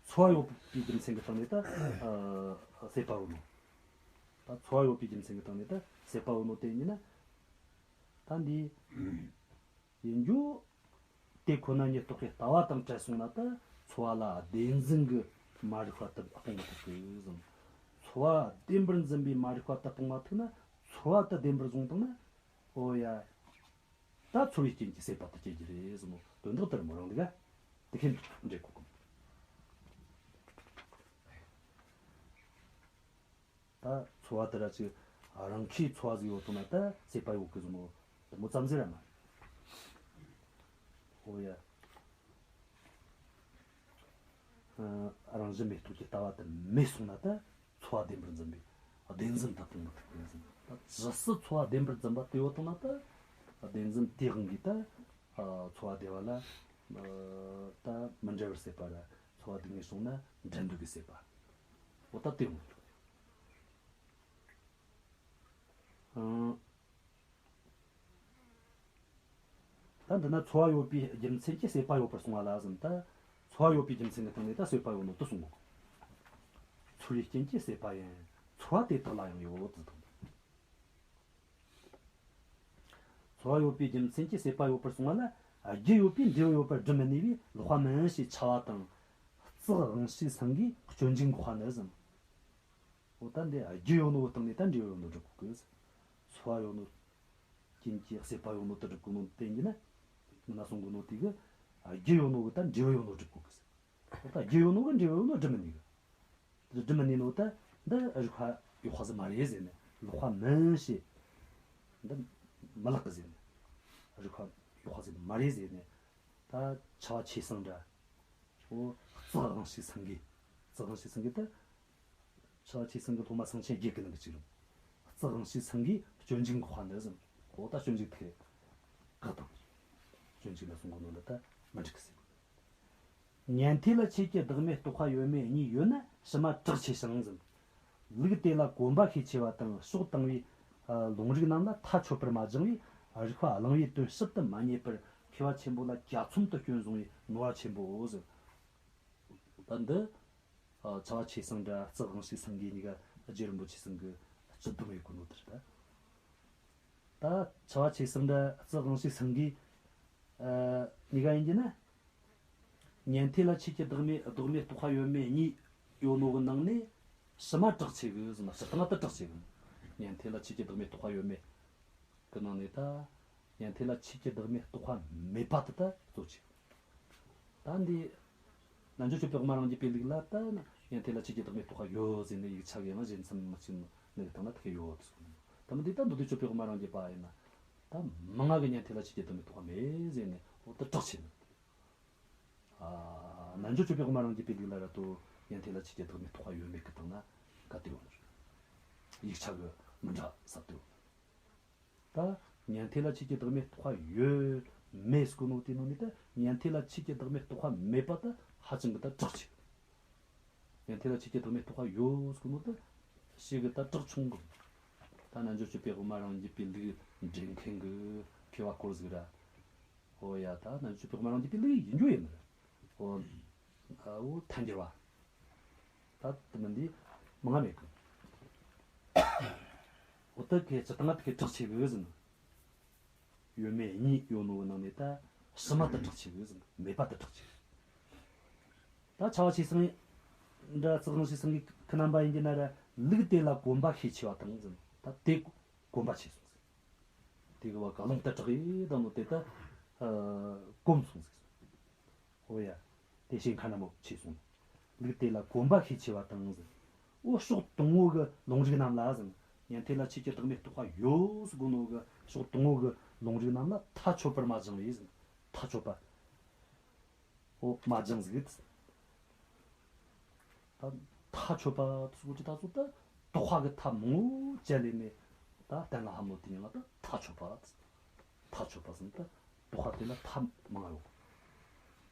ཚོར་བ་ཡོད་པའི་རྒྱུ་མཚན་གྱི་སྟེང་ནས་ད། ཨ། སྲེད་པ་ཡོད་ནོ། ད་ཚོར་བ་ཡོད་པའི་རྒྱུ་མཚན་གྱི་སྟེང་ནས་ད་སྲེད་པ་ཡོད་ནོ་དེ་ཡིན་ན། ད་འདི་ཡིན་རྒྱུ། དེ་ཁོ་ན་ཉིད་རྟོགས་པའི་ལྟ་བ་དང་བྲལ་སོང་ན་ད་ཚོར་བ་ལ་བདེན་འཛིན་གྱི་མ་རིག་པ་དེ་སྤོང་མི་ཐུབ་གི་ཟེར། ཚོར་བ་བདེན་པར་འཛིན་པའི་མ་རིག་པ་དེ་སྤོང་མ་ཐུབ་ན། ཚོར་བ་དེ་བདེན་པར་བཟུང་བཏང་ན། འོ་ཡ། ད་ཚོར་བའི་རྐྱེན་གྱིས་སྲེད་པ་དེ་སྐྱེ་རྒྱུ་རེད་ཟེར་ནོ། དོན་དག་དེ་ར་མོ་རང་ལུགས་ལ་དེ་བཞིན་དུ་འགྲེལ་དགོས་གི། ད་ཚོར་བ་དེ་ར་ཅིག་རང་གིས་ཚོར་བ་ཟིག་ཡོད་དོ་ན་ད་སྲེད་པ་ཡོད་གི་ཟེར་ནོ། དེ་མོ་ཙམ་ཟིག་ར་མ་རེད། འོ་ཡ། ཨ། རང་བཞིན་མེད་རྟོགས་ཀྱི་ལྟ་བ་དེ་མེད་སོང་ན་ད་ཚོར་བ་བདེན་པར་འཛིན་པའི་བདེན་འཛིན་དེ་སྤོང་མི་ཐུབ་གི་ཟེར། ད་ཇི་སྲིད་ཚོར་བ་བདེན་པར་འཛིན་པ་དེ་ཡོད་དོ་ན་ད་བདེན་འཛིན་དེའི་དབང་གིས་ད། ཨ། ཚོར་བ་བདེ་བ་ལ། ཨ། ད་མི་འབྲལ་བར་སྲེད་པ་ར། ཚོར་བ་སྡུག་བསྔལ་བྱུང་ན་འབྲལ་འདོད་ཀྱི་སྲེད་པ། འོ་ད་དེ་ཡོང་གི་འདུག། ཨང་། ད་འདི་ན་ཚོར་བ་ཡོད་པའི་རྒྱུ་མཚན་གྱིས་སྲེད་པ་ཡོད་པར་གསུངས་པ་ལ་ཟེར་ན། ད་ཚོར་བ་ཡོད་པའི་རྒྱུ་མཚན་གྱི་སྟེང་ནས་ད་སྲེད་པ་ཡོད་ནོ་དེ་གསུང་གོ། ཚོར་བའི་རྐྱེན་གྱིས་སྲེད་པ་ཡིན། ཚོར་བ་དེ་དག་ལ་ཡང་ཡོད་ཟེར་དང་། ཚོར་བ་ཡོད་པའི་རྒྱུ་མཚན་གྱིས་སྲེད་པ་ཡོད་པར་གསུངས་པ་ལ། རྒྱུ་ཡོད་པས་འབྲས་བུ་ཡོད་པར་སྒྲུབ་མི་ནུས་པས་ལོག་པ་མིན་ཞེས་འཆལ་བ་དང་། རྩག་དབང་ཕྱུག་སེང་གེས་སྤྱོད་འཇུག་འགོག་པ་ནི་ཟེར། འོ་ད་འདི་རྒྱུ་ཡོད་ནོ་གི་སྟེང་ནས་ད་འབྲས་བུ་ཡོད་ནོ་སྒྲུབ་དགོས་གི། ཚོར་བ་ཡོད་ནོ་རྐྱེན་གྱིས་སྲེད་པ་ཡོད་ནོ་དེ་སྒྲུབ་དགོས་ནོ་དེ་ཡིན་ན། མི་ན་གསུང་གོ་ནོ་དེ་གི། རྒྱུ་ཡོད་ནོ་གི་ད་འབྲས་བུ་ཡོད་ནོ་སྒྲུབ་དགོས་གི། འོ་ད་རྒྱུ་ཡོད་ནོ་གི་འབྲས་བུ་ཡོད་ནོ་སྒྲུབ་མི་ནུས་གི། འདི་སྒྲུབ་མི་ནུས་ནོ་ད་འདི་རིགས་པ་ཡག་པ་ཟིག་མ་རེད་ཟེར་ནས། ལོག་པ་མིན་ཞེས། འདི་མི་ལེགས་གི་ཟེར་ནས། རིགས་པ་ཡག་པ་ཟིག་མ་རེད་ཟེར་ནས། ད་འཆལ་བ་ཆོས་སེང་འདྲ། འོ། རྩག་དབང་ཕྱུག་སེང་གེ། རྩག་དབང་ཕྱུག་སེང་གེ་ད། འཆལ་བ་ཆོས་སེང་གེ་སློབ་མ་སེང་ཆེན་བརྒྱད་ཀྱི་ནང་གི་གཅིག་རེད། རྩག་དབང་ཕྱུག་སེང་གེས་སྤྱོད་འཇུག་འགོག་པ་ནི་ཟེར། འོ་ད་སྤྱོད་འཇུག་དེ་བཀག་དང་། སྤྱོད་འཇུག་ལ་གསུང་གོ་ནོ་འདི་ད་མི་འགྲིག་གི་ཟེར། ཉན་ཐོས་ལ་ཆོས་ཀྱི་བདག་མེད་རྟོགས་པ་ཡོད་མེད་གཉིས་ཡོད་ན་ཕྱི་མ་གྲགས་ཆེ་ཞིང་ཟེར། ལུགས་དེ་ལ་གོམས་པ་ཤས་ཆེ་བ་དང་ཕྱོགས་དང་བའི། ཨ། ལུང་རིགས་རྣམས་ལ་མཐའ་ཆོད་པར་མ་སྦྱངས་པས་རིགས་པ་བརླིང་བའི་དོན་ཞིབ་ཏུ་མ་རྙེད་པར་མཁས་པ་ཆེན་པོ་ལ་གྱ་ཚོམ་དུ་སྐྱོན་བཟུང་བའི་ནོར་བ་ཆེན་པོའོ་ཟེར། ད་འདི། ཨ། འཆལ་བ་ཆོས་སེང་འདྲ་རྩག་དབང་ཕྱུག་སེང་གེ་གཉིས་ཀ་རྗེ་རིན་པོ་ཆེ་ཚང་གིས་སྤྱི་སྡོམ་ཡེད་གོ་ནོ་དེ་རེད་ད། ད་འཆལ་བ་ཆོས་སེང་འདྲ་རྩག་དབང་ཕྱུག་སེང་གེ། ཨ། གཉིས་ཀ་ཡིན་གྱི་ན། ཉན་ཐོས་ལ་ཆོས་ཀྱི་བདག་མེད་བདག་མེད་རྟོགས་པ་ཡོད་མེད་གཉིས་ཡོད་ནོ་གི་ནང་ནས་ཕྱི་མ་གྲགས་ཆེ་གི་ཟེར་ན། སྤྱིར་བཏང་ད་གྲགས་ཆེ་གི། ཉན་ཐོས་ལ་ཆོས་ཀྱི་བདག་མེད་རྟོགས་པ་ཡོད་མེད་གི་ནང་ནས་ད། ཉན་ཐོས་ལ་ཆོས་ཀྱི་བདག་མེད་རྟོགས་པ་མེད་པ་དེ་ད་གཙོ་ཆེ་གི། ད་འདི། རྣལ་འབྱོར་སྤྱོད་པའི་དབུ་མ་རང་རྒྱུད་པའི་ལུགས་ལ་ད་ཉན་ཐོས་ལ་ཆོས་ཀྱི་བདག་མེད་རྟོགས་པ་ཡོད་ཟེར་ནས་ཡིག་ཆ་གི་ཡང་བཞེད་མཚམས་མི་གཅིག་ནི་གི་སྟེང་ན་དེ་ག་ཡོད་ཟེར། ད་མི་འདི་ད་མདོ་སྡེ་སྤྱོད་པའི་དབུ་མ་རང་རྒྱུད་པ་ཡིན་ན། ད་མང་ང་གིས་ཉན་ཐོས་ལ་ཆོས་ཀྱི་བདག་མེད་རྟོགས་པ་མེད་ཟེར་ནས། འོ་ད་གྲགས་ཆེ་ནི། ཨ། རྣལ་འབྱོར་སྤྱོད་པའི་དབུ་མ་རང་རྒྱུད་པའི་ལུགས་ལ་ར་ད་ཉན་ཐོས་ལ་ཆོས་ཀྱི་བདག་མེད་རྟོགས་པ་ཡོད་མེད་གི་སྟེང་ན་ག་དེ་ཡོད་ནི་རེད། ཡིག་ཆ་གི་མི་འདྲ་ས་དེ་ཡོད་ནི་རེད། ད་ཉན་ཐོས་ལ་ཆོས་ཀྱི་བདག་མེད་རྟོགས་པ་ཡོད་ མེད་ཟེར་གོ་ནོ་དེ་ནང་ནས་ད་ཉན་ཐོས་ལ་ཆོས་ཀྱི་བདག་མེད་རྟོགས་པ་མེད་པ་ད་ཧ་ཅང་གི་ད་གྲགས་ཆེ། ཉན་ཐོས་ལ་ཆོས་ཀྱི་བདག་མེད་རྟོགས་པ་ཡོད་ཟེར་གོ་ནོ་ད་ཞེ་གི་ད་གྲགས་ཆུང་གི། ད་རྣལ་འབྱོར་སྤྱོད་པའི་དབུ་མ་རང་རྒྱུད་པའི་ལུགས་འགྲེལ་མཁན་གྱི་མཁས་པ་སྐོར་ཟིག་ར། ཨོ་ཡ། ད་རྣལ་འབྱོར་སྤྱོད་པའི་དབུ་མ་རང་རྒྱུད་པའི་ལུགས་ཡིན་རྒྱུ་ཡིན་ནི་ར། ཨོ། ཨ་འོ་ཐལ་འགྱུར་བ། ད་དེ་མིན་འདི་མང་ང་མེད་གི། འོ་ད་གི་སྤྱིར་བཏང་ང་དེ་གི་གྲགས་ཆེ་གི་ཟེར་ནི། ཡོད་མེད་གཉིས་ཡོད་ནོ་གི་ནང་ནས་ད་ཕྱི་མ་དེ་གྲགས་ཆེ་གི་ཟེར་ནི། མེད་པ་དེ་གྲགས་ཆེ་གི། ད་ཆ་བ་ཆེ་སང་འདྲ་ཙི་གང་ཆེ་སང་གི་ཁི་རྣམ་པ་ཡིན་གྱི་ན་ར། ལུགས་དེ་ལ་གོམས་པ་ཤས་ཆེ་བ་དང་ཟེར་ནི། ད་དེ་གོམས་པ་ཆེ་སོང་ཟེར། དེ་གི་བ་ག་ལུང་དེ་གྲགས་ཡི་དང་ནོ་དེ་ད་ཨ་གོམས་སོང་ཟེར། ཨོ་ཡ། དེ་ཤེས་མཁན་རྣམས་ཆེ་སོང་། ལུགས་དེ་ལ་གོམས་པ་ཤས་ཆེ་བ་དང་ཟེར། འོ་ཕྱོགས་དང་པོ་གི་ལུང་རིགས་རྣམས་ལ་ཟེར། ཉན་ཐོས་ལ་ཆོས་ཀྱི་བདག་མེད་རྟོགས་པ་ཡོད་ཟེར་གོ་ནོ་གི་ཕྱོགས་དང་པོ་གི་ལུང་རིགས་རྣམས་ལ་མཐའ་ཆོད་པར་མ་སྦྱངས་པས་ཟེར། མཐའ་ཆོད་པ། འོ་མ་སྦྱངས་ཟིག་ད། མཐའ་ཆོད་པ་ཟེར་གོ་ཅི་ད་ཚོ་ད་རྟོགས་པ་གི་མཐའ་མང་པོ་བཅད་ལས་ནས་ད་གཏན་ལ་ཕབ་ནོ་དེ་ཉིད་ལ་ད་མཐའ་ཆོད་པ། མཐའ་ཆོད་པ་ཟེར་ན་ད་རྟོགས་པ་དེ་ལ་མཐའ་མང་ཡོད།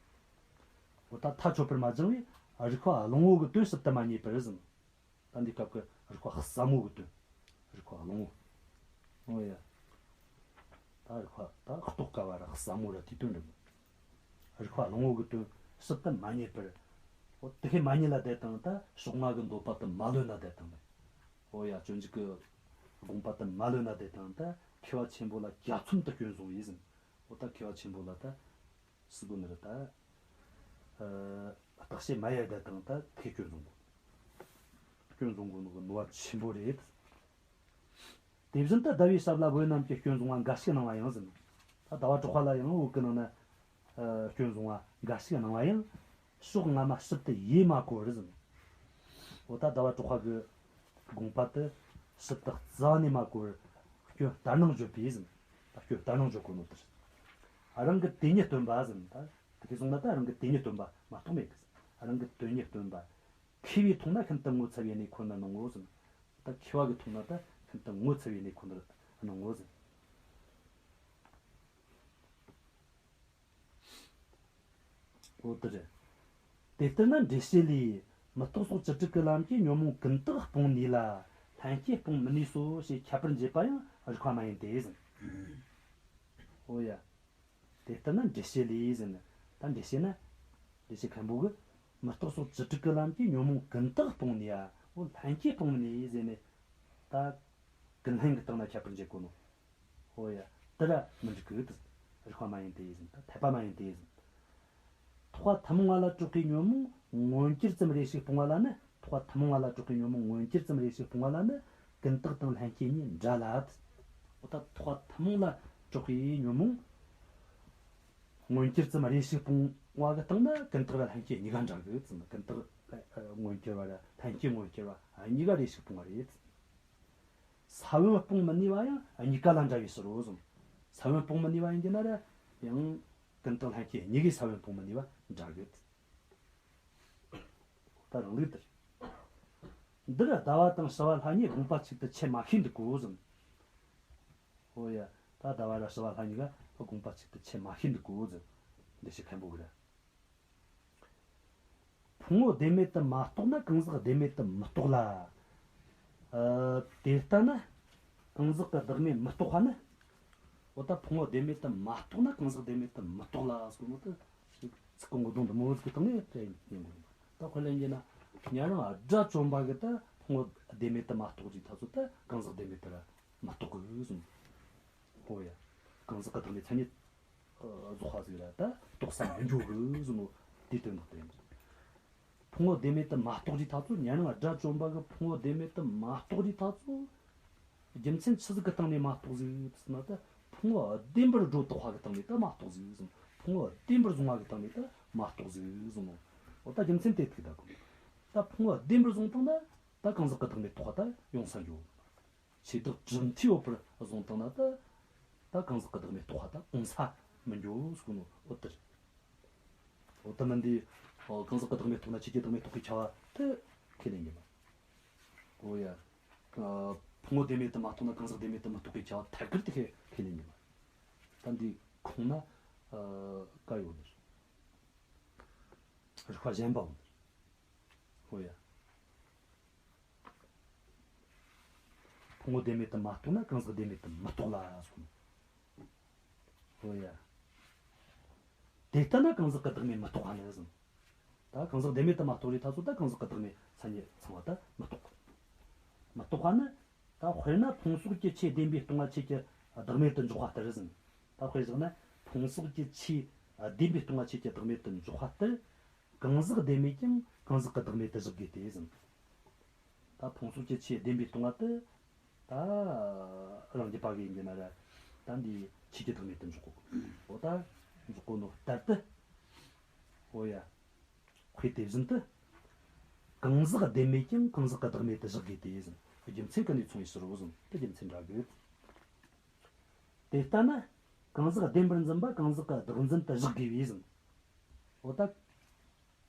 འོ་ད་མཐའ་ཆོད་པར་མ་སྦྱངས་པས་རིགས་པ་བླང་བོ་གི་དོན་ཞིབ་ཏུ་མ་རྙེད་པར་ཟེར། ད་འདི་སྐབས་ཀྱི་རིགས་པ་ཟབ་མོ་གི་དོན། རིགས་པ་བླང་བོ། འོ་ཡ། ད་རིགས་པ་ད་རྟོགས་དཀའ་བ་ར་ཟབ་མོ་ར་དེའི་དོན་རེད། རིགས་པ་བླང་བོ་གི་དོན་ཞིབ་ཏུ་མ་རྙེད་པར། འོ་དེ་ཁས་མ་རྙེད་ལ་དེ་དང་ད་ཕྱོགས་སྔ་གི་འདོད་པ་དེ་མ་ལོན་ལ་དེ་དང་། འོ་ཡ། སྤྱོད་འཇུག་གི་དགོངས་པ་དེ་མ་ལོན་ལ་དེ་དང་ད་མཁས་པ་ཆེན་པོ་ལ་གྱ་ཚོམ་དུ་སྐྱོན་བཟུང་བས་ཟེར། འོ་ད་མཁས་པ་ཆེན་པོ་ལ་ད་སུ་དགོས་ནི་རེད་ད། ཨ་བརྟག་དཔྱད་མ་ཡེད་དེ་དང་ད་ཁས་སྐྱོན་བཟུང་དགོས། སྐྱོན་བཟུང་དགོས་ནོ་གི་ནོར་བ་ཆེན་པོ་རེད། དེ་བཞིན་དུ་ཟླ་བའི་ཞབས་ལ་བོད་རྣམས་ཀྱིས་སྐྱོན་བཟུང་བ་འགའ་ཞིག་སྣང་བ་ཡང་ཟེར། ད་ཟླ་བ་གྲགས་པ་ལ་ཡང་བོད་ཀྱི་ནང་ན་ཨ་སྐྱོན་བཟུང་བ་འགའ་ཞིག་སྣང་བ་ཡང་ཕྱོགས་སྔ་མ་ཞིབ་ཏུ་ཡེ་མ་གོ་བར་ཟེར། འོ་ད་ཟླ་བ་གྲགས་པ་གི་དགོངས་པ་དེ་ཞིབ་ཏུ་རྩ་བ་ནས་མ་གོ་བར་སྐྱོན་ལྟར་སྣང་བརྗོད་པས་ཟེར། ད་སྐྱོན་ལྟར་སྣང་བརྗོད་གོ་ནོ་དེ་རེད། རང་གི་དེ་ཉིད་སྟོན་པ་ཟེར། ད་དེ་གི་སོང་ན་ད་རང་གི་དེ་ཉིད་སྟོན་པ་མ་གཏོགས་མེད་གི། རང་གི་དེ་ཉིད་སྟོན་པ། མཁས་པས་མཐོང་ན་ཤིན་ཏུ་ངོ་ཚ་བའི་གནས་ཁོ་ནར་སྣང་ངོ་ཟེར། ད་མཁས་པ་གིས་མཐོང་ན་ད་ཤིན་ཏུ་ངོ་ཚ་བའི་གནས་ཁོ་ནར་སྣང་ངོ་ཟེར། འོ་དེ་རེད། དེ་ལྟར་ན་འགྲེལ་བཤད་ལས། མི་རྟག་སོགས་བཅུ་དྲུག་གི་ལམ་གྱིས་ཉོན་མོངས་ཀུན་བཏགས་སྤོང་ནུས་ལ། ལྷན་སྐྱེས་སྤོང་མི་ནུས་སོ་ཞེས་ཁྱད་པར་འབྱེད་པ་ཡང་རིགས་པ་མ་ཡིན་ཏེ་ཟེར། འོ་ཡ། དེ་ལྟར་ན་འགྲེལ་བཤད་ལས་ཟེར་ན། ད་འགྲེལ་བཤད་ན། འགྲེལ་བཤད་མཁན་པོ་གིས་མི་རྟག་སོགས་བཅུ་དྲུག་གི་ལམ་གྱིས་ཉོན་མོངས་ཀུན་བཏགས་སྤོང་ནུས་ཡ། འོ་ལྷན་སྐྱེས་སྤོང་ནུས་ཟེར་ནས། ད་ཀུན་ལྷན་གྱི་སྟེང་ན་ཁྱད་པར་འབྱེད་གོ་ནོ། འོ་ཡ། དེ་ར་མི་འགྲིག་གི་དེ། རིགས་པ་མ་ཡིན་ཏེ་ཟེར། ད་འཐད་པ་མ་ཡིན་ཏེ་ཟེར། ཐེག་པ་ཐུན་མོང་བ་ལ་གྲགས་པའི་ཉོན་མོངས་མངོན་གྱུར་ཙམ་རེ་ཞིག་སྤོང་བ་ལ་ནི། ཐེག་པ་ཐུན་མོང་བ་ལ་གྲགས་པའི་ཉོན་མོངས་མངོན་གྱུར་ཙམ་རེ་ཞིག་སྤོང་བ་ལ་ནི། ཀུན་བཏགས་དང་ལྷན་སྐྱེས་གཉིས་འདྲ་ལ། འོ་ད་ཐེག་པ་ཐུན་མོང་ལ་གྲགས་པའི་ཉོན་མོངས་མངོན་གྱུར་ཙམ་རེ་ཞིག་སྤོང་བ་གི་སྟེང་ན་ཀུན་བཏགས་ར་ལྷན་སྐྱེས་གཉིས་ཀ་འདྲ་གི་ཙམ། ཀུན་བཏགས་མངོན་གྱུར་བ་ར་ལྷན་སྐྱེས་མངོན་གྱུར་བ་གཉིས་ཀ་རེ་ཞིག་སྤོང་བ་རེད། ས་བོན་སྤོང་མི་ནུས་པ་ཡང་གཉིས་ཀ་ལ་འདྲ་བའི་ཕྱིར་རོ་གསུངས། ས་བོན་སྤོང་མི་ནུས་པ་ཡིན་གྱི་ན་ར་ཡང་ཀུན་བཏགས་ལྷན་སྐྱེས་གཉིས་ཀས་ས་བོན་སྤོང་མི་ནུས་པ་འདྲ་གི། ད་རང་ལུགས་དེར། འདིར་ཟླ་བ་དང་ཞི་བ་ལྷ་གཉིས་དགོངས་པ་གཅིག་ཏུ་འཆད་མ་ཤེས་འདུག་གོ་ཟེར། ཨོ་ཡ། ད་ཟླ་བ་ར་ཞི་བ་ལྷ་གཉིས་ཀ་དགོངས་པ་གཅིག་ཏུ་འཆད་མ་ཤེས་འདུག་གོ་ཟེར། འགྲེལ་བཤད་མཁན་པོ་གིས་ར། ཕུང་པོ་བདེན་མེད་དུ་མ་རྟོགས་ན་གང་ཟག་བདེན་མེད་དུ་མི་རྟོགས་ལ། ཨ། དེ་ལྟ་ན། གང་ཟག་གི་བདག་མེད་མི་རྟོགས་པ་ནི། འོ་ད་ཕུང་པོ་བདེན་མེད་དུ་མ་རྟོགས་ན་གང་ཟག་བདེན་མེད་དུ་མི་རྟོགས་ལ་ཟེར་གོ་ནོ་དེ། ཚིག་གི་མགོ་རྡུང་དེ་མོ་ཟིག་གི་སྟེང་ནས་དེ་ཉན་དགོས། ད་དཔེ་ལེན་རྒྱུ་ན། ཉན་རང་དགྲ་བཅོམ་པ་གིས་ད་ཕུང་པོ་བདེན་མེད་དུ་མ་རྟོགས་ཀྱི་ཐ་ཚོ་ད་གང་ཟག་བདེན་མེད་དུ་ར་མི་རྟོགས་གི་གསུངས། ཨོ་ཡ། གང་ཟག་གི་བདག་མེད་མཚན་ཉིད། ཨ། རྫོགས་པ་ཟིག་ར་ད་རྟོགས་ས་མི་འགྱོ་གི་གསུངས་ནོ་དེའི་དོན་དག་དེ་ཡིན། ཕུང་པོ་བདེན་མེད་དུ་མ་རྟོགས་ཀྱི་ཐ་ཚོ། ཉན་རང་དགྲ་བཅོམ་པ་གིས་ཕུང་པོ་བདེན་མེད་དུ་མ་རྟོགས་ཀྱི་ཐ་ཚོ། རྒྱུ་མཚན་ཆི་ཟིག་གི་སྟེང་ནས་མ་རྟོགས་ཟིག་ཟེར་ན། ད་ཕུང་པོ་བདེན་པར་སྒྲོ་བཏགས་པ་གི་སྟེང་ནས་ད་མ་རྟོགས་ཟིག་གསུངས། ཕུང་པོ་བདེན་པར་བཟུང་བ་གི་སྟེང་ནས་ད་མ་རྟོགས་ཟིག་གསུངས་ནོ། འོ་ད་རྒྱུ་མཚན་དེ་ཐུག་ད་གོ། ད་ཕུང་པོ་བདེན་པར་བཟུང་བཏང་ན་ད་གང་ཟག་གི་བདག་མེད་རྟོགས་པ་ད་ཡོང་ས་འགྱོ། ཆོས་བདག་གྲུབ་མཐས་ཡོད་པར་བཟུང་བཏང་ན་ད། ད་གང་ཟག་གི་བདག་མེད་རྟོགས་པ་ད་གོང་ས་མི་འགྱོ་ཟེར་གོ་ནོ་འོ་དེ་རེད། འོ་ད་མིན་འདི། ཨོ། གང་ཟག་གི་བདག་མེད་རྟོགས་ན་ཆོས་ཀྱི་བདག་མེད་རྟོགས་པའི་ཁྱབ་པ་དེ་ཁས་ལེན་གྱི་མ། འོ་ཡ། ཨ། ཕུང་པོ་བདེན་མེད་དུ་མ་རྟོགས་ན་གང་ཟག་བདེན་མེད་དུ་མི་རྟོགས་པའི་ཁྱབ་པ་ཐད་ཀར་དེ་ཁས་ཁས་ལེན་གྱི་མ། ད་འདི་ཁུངས་ན། ཨ་ཀ་ཡོད་ནི་རེད། རིགས་པ་གཞན་པ་ཡོད་ནི་རེད། ཧོ་ཡ། ཕུང་པོ་བདེན་མེད་དུ་མ་རྟོགས་ན་གང་ཟག་བདེན་མེད་དུ་མི་རྟོགས་ལ་གསུངས། ཧོ་ཡ། དེ་ལྟ་ན་གང་ཟག་གི་བདག་མེད་མི་རྟོགས་པ་ནི་ཟེར། ད་གང་ཟག་བདེན་མེད་དུ་མ་རྟོགས་རེད། ད་ཚོ་ད་གང་ཟག་གི་བདག་མེད་མཚན་ཉིད་ཚང་བ་ད་མི་རྟོགས། མི་རྟོགས་པ་ནི། ད་དཔེར་ན་ཕུང་སོགས་ཀྱི་ཆོས་བདེན་པས་སྟོང་བ་ཆོས་ཀྱི་བདག་མེད་དུ་འཇོག་པ་ལྟར་ཟེར། ད་དཔེར་བཞག་ན་ཕུང་སོགས་ཀྱི་ཆོས་བདེན་པས་སྟོང་བ་ཆོས་ཀྱི་བདག་མེད་དུ་འཇོག་པ་ལྟར། གང་ཟག་བདེན་མེད་ཀྱང་གང་ཟག་གི་བདག་མེད་དུ་བཞག་དགོས་ཏེ་ཟེར། ད་ཕུང་སོགས་ཀྱི་ཆོས་བདེན་པས་སྟོང་བ་དེ། ད་རང་རྒྱུད་པ་གི་ཡིན་གྱི་ན་ར། ད་འདི་ཆོས་ཀྱི་བདག་མེད་དུ་འཇོག་གོ། འོ་ད་འཇོག་གོ་ནོ་ལྟར་དུ། འོ་ཡ། དཔེ་དེ་བཞིན་དུ། གང་ཟག་བདེན་མེད་ཀྱང་གང་ཟག་གི་བདག་མེད་དུ་བཞག་དགོས་ཏེ་ཟེར། རྒྱུ་མཚན་ཀུན་ནས་མཚུངས་པའི་ཕྱིར་རོ་ཟེར། དེ་རྒྱུ་མཚན་འདྲ་གི། དེ་ལྟ་ན། གང་ཟག་བདེན་པར་འཛིན་པ་གང་ཟག་གི་བདག་འཛིན་དུ་བཞག་དགོས་པས་ཟེར། འོ་ད།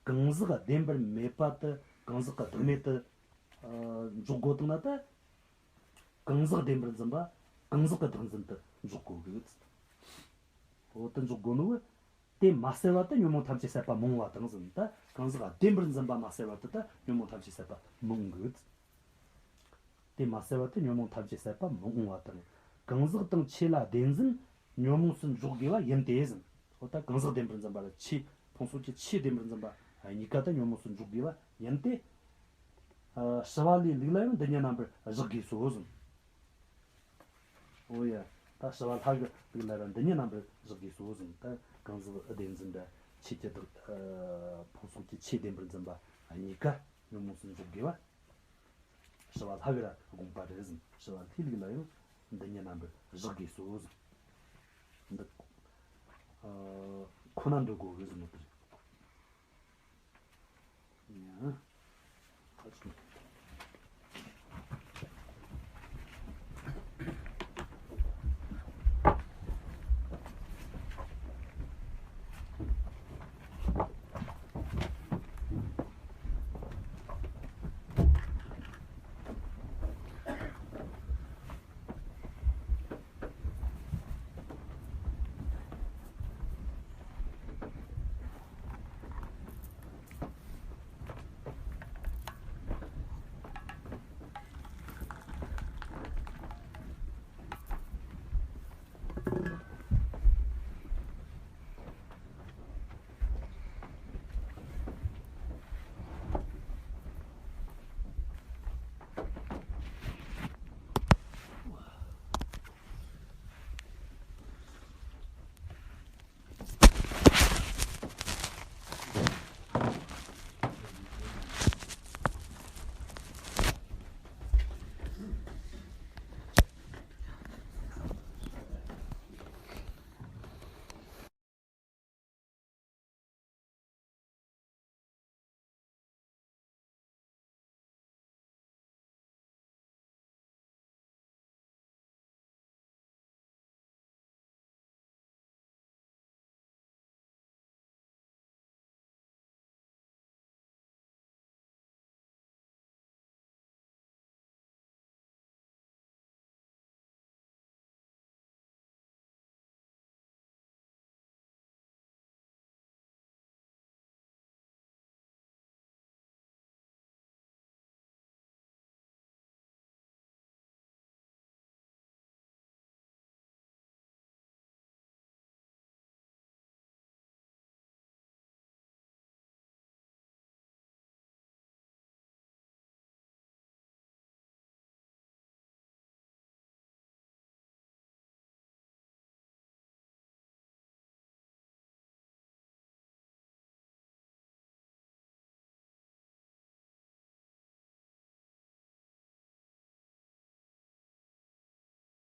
གང་ཟག་བདེན་པར་མེད་པ་དེ་གང་ཟག་གི་བདག་མེད་དུ་ཨ་འཇོག་དགོས་བཏང་ན་ད། གང་ཟག་བདེན་པར་འཛིན་པ་གང་ཟག་གི་བདག་འཛིན་དུ་འཇོག་དགོས་གི། འོ་དེ་འཇོག་དགོས་ནོ། དེ་མ་བསལ་བར་དུ་ཉོན་མོངས་ཐམས་ཅད་ཟད་པ་མི་འོང་བ་དང་ཟེར། ད་གང་ཟག་བདེན་པར་འཛིན་པ་མ་བསལ་བར་དུ་ད་ཉོན་མོངས་ཐམས་ཅད་ཟད་པ་མི་འོང་གི། དེ་མ་བསལ་བར་དུ་ཉོན་མོངས་ཐམས་ཅད་ཟད་པ་མི་འོང་བ་དང་། གང་ཟག་དང་ཆོས་ལ་བདེན་འཛིན་ཉོན་མོངས་སུ་འཇོག་དགོས་པ་ཡིན་ཏེ་ཟེར། འོ་ད་གང་ཟག་བདེན་པར་འཛིན་པ་ལ་ཆོས་ཕུང་སོགས་ཀྱི་ཆོས་བདེན་པར་འཛིན་པ་གཉིས་ཀ་ད་ཉོན་མོངས་སུ་འཇོག་དགོས་པ་ཡིན་ཏེ། ཨ་ཞི་བ་ལྷའི་ལུགས་ལ་ཡང་འདི་གཉིས་རྣམ་པར་གཞག་དགོས་སོ་ཟེར། འོ་ཡ། ད་ཞི་བ་ལྷ་གི་ལུགས་ལ་ར་འདི་གཉིས་རྣམ་པར་གཞག་དགོས་སོ་ཟེར། ད་གང་ཟག་བདེན་འཛིན་ད་ཆོས་ཀྱི་བདག་ཨ་ཕུང་སོགས་ཀྱི་ཆོས་བདེན་པར་འཛིན་པ་གཉིས་ཀ་ཉོན་མོངས་སུ་འཇོག་དགོས་པ། ཞི་བ་ལྷ་གི་ར་དགོངས་པ་རེད་ཟེར། ཞི་བ་ལྷའི་ལུགས་ལ་ཡང་འདི་གཉིས་རྣམ་པར་གཞག་དགོས་སོ་ཟེར། འདི་ཨ་ཁོ་ན་འདོད་དགོས་གི་ཟེར་ནོ་དེ་རེད། ཡ། ད་ཅིག་